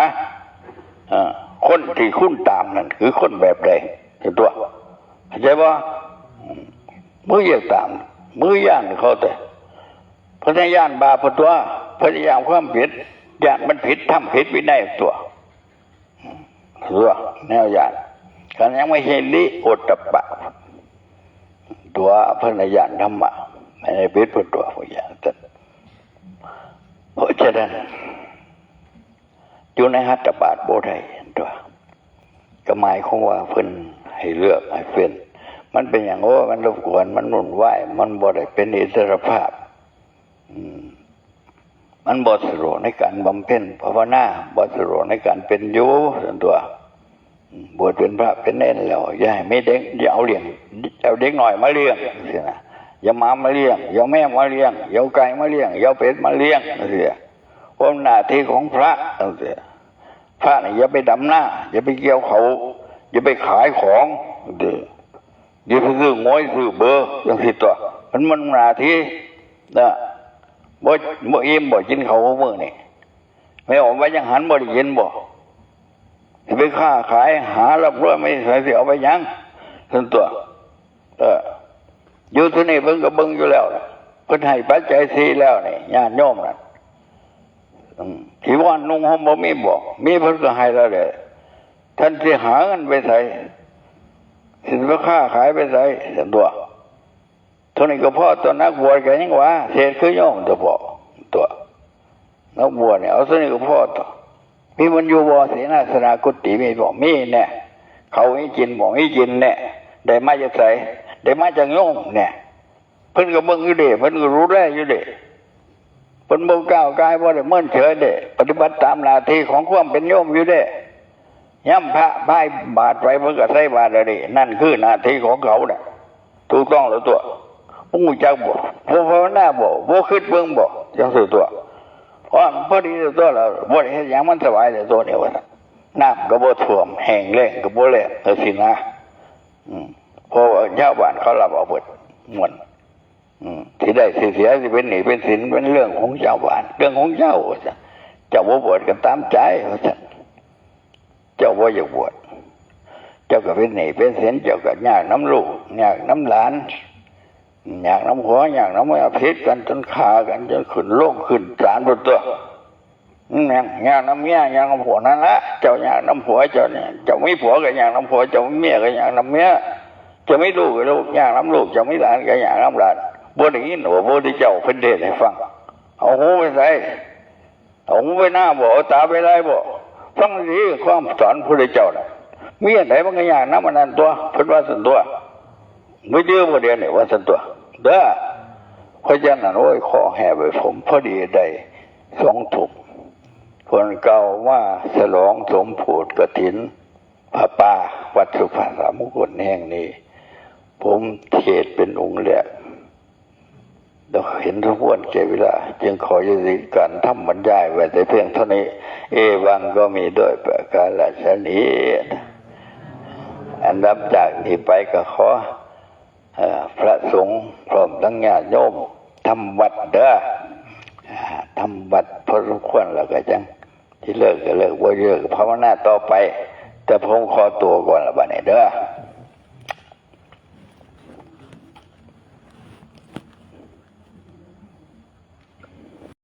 เอ่อ คนที่คุณตามนั่นคือคนแบบใด ซั่นตัว เข้าใจบ่ อืม มึงอย่าตาม มึงย้านเขาแต่ เพิ่นย้านบาปพุ้นตัว เพิ่นย้านความผิด ย้านมันผิดธรรมผิดวินัยตัว ตัว แนวย้าน คันยังบ่เห็นนี่ โอตตัปปะ ตัว เพิ่นย้านธรรมะ อันนี้ผิดพุ้นตัว พวกย้าน เพราะฉะนั้น อยู่ในหัตถบาทบ่ได้ตัว ก็หมายความว่าเพิ่นให้เลือกให้เฟ้น มันเป็นหยัง โอ้ มันรบกวน มันวุ่นวาย มันบ่ได้เป็นอิสรภาพ อืม มันบ่สะดวกในการบำเพ็ญภาวนา บ่สะดวกในการเป็นอยู่ ซั่นตัว อืม บวชเป็นพระเป็นเณรแล้ว อย่าให้มีเด็ก อย่าเอาเลี้ยง เอาเด็กน้อยมาเลี้ยง จั่งซี้นะ อย่าหมามาเลี้ยง อย่าเอาแมวมาเลี้ยง อย่าเอาไก่มาเลี้ยง อย่าเอาเป็ดมาเลี้ยง จั่งซี้ เพราะมันหน้าที่ของพระ จั่งซี้ พระนี่อย่าไปดำนา อย่าไปเกี่ยวเขา อย่าไปขายของ เด้อ อย่าไปซื้อหวยซื้อเบอร์ จั่งซี้ตัว มัน มันหน้าที่นะ บ่ บ่อิ่มบ่กินข้าวมื้อนี่ แม่ออกไปจั่งหันบ่ได้ยินบ่ สิไปค้าขายหาร่ำรวยมาใส สิเอาไปหยัง ซั่นตัว เออ อยู่ที่นี่เพิ่นก็เบิ่งอยู่แล้วล่ะ เพิ่นให้ปัจจัยสี่แล้วนี่ ญาติโยมน่ะ อืม จีวรนุ่งห่มบ่มีบ่ มีเพิ่นก็ให้แล้วแหละ ท่านสิหาเงินไปไส สิไปค้าขายไปไส ซั่นตัว เท่านี้ก็พอตัว นักบวชก็ยังว่า เฮ็ดคือโยมตัวพอ ตัว นักบวชนี่เอาเท่านี้ก็พอตัว มีมันอยู่บ่ เสนาสนะกุฏิมีบ่ มีแน่ เขาวมีกินบ่ มีกินแน่ ได้มาจากไส ได้มาจากโยมแน่ เพิ่นก็เบิ่งอยู่เด้ เพิ่นก็ดูแลอยู่เด้ เพิ่นบ่ก้าวกาย บ่ได้เมินเฉยเด้ ปฏิบัติตามหน้าที่ของความเป็นโยมอยู่เด้ ยามพระพายบาตรไป เพิ่นก็ใส่บาตรแล้วเด้ นั่นคือหน้าที่ของเขาน่ะ ถูกต้องแล้วตัว บ่รู้จักบ่ บ่ภาวนาบ่ บ่คิดเบิ่งบ่ จั่งซี้ตัว เพราะพอดีตัวแล้ว บ่ได้เฮ็ดหยัง มันสบายแล้วตัวนี้ ว่าซั่น น้ำก็บ่ท่วม แห้งแล้งก็บ่แล้ง จั่งซี้นะ อืม เพราะว่าชาวบ้านเขารับเอาเบิดม่วน อืม สิได้สิเสีย สิเป็นหนี้เป็นสิน เป็นเรื่องของชาวบ้าน เรื่องของเจ้า ว่าซั่น เจ้าบ่บวชก็ตามใจ ว่าซั่น เจ้าบ่อยากบวช เจ้าก็เป็นหนี้เป็นสิน เจ้าก็ยากนำลูก ยากนำหลาน ยากนำผัว ยากนำเมีย ผิดกันจนฆ่ากัน จนขึ้นโรงขึ้นศาลพุ้นตัว อืม ยากนำเมีย ยากนำผัวนั่นละ เจ้ายากนำผัวเจ้าเนี่ย เจ้ามีผัวก็ยากนำผัว เจ้ามีเมียก็ยากนำเมีย เจ้ามีลูกก็ลูก ยากนำลูก เจ้ามีหลานก็ยากนำหลาน บ่ได้ยินบ่ พระพุทธเจ้าเพิ่นเทศน์ให้ฟัง เอาหูไปไส เอาหูไปนาบ่ เอาตาไปไล่บ่ ฟังดี ความสอนพระพุทธเจ้าน่ะ มีอันใดมันก็ยากนำอันนั้นตัว เพิ่นว่าซั่นตัว บ่เจอบ่เดียวนี่ ว่าซั่นตัว เด้อ เพราะฉะนั้น โอ้ย คอแหบไป ผมพอดีได้สองทุ่ม เพิ่นกล่าวมาฉลองสมโภชกฐิน ผ้าป่า วัดสุภาสามงคลแห่งนี้ ผมเทศน์เป็นองค์แรก แล้วเห็นสมควรแก่เวลา จึงขอยุติการทำบรรยายไว้แต่เพียงเท่านี้ เอวังก็มีด้วยประการฉะนี้ อันดับจากนี้ไปก็ขอ เอ่อ พระสงฆ์พร้อมทั้งญาติโยมทำวัดเด้อ อ่า ทำวัดพอสมควรแล้วก็จั่ง สิเลิกก็เลิก บ่เลิกก็ภาวนาต่อไป แต่ผมขอตัวก่อนละบัดนี้เด้อ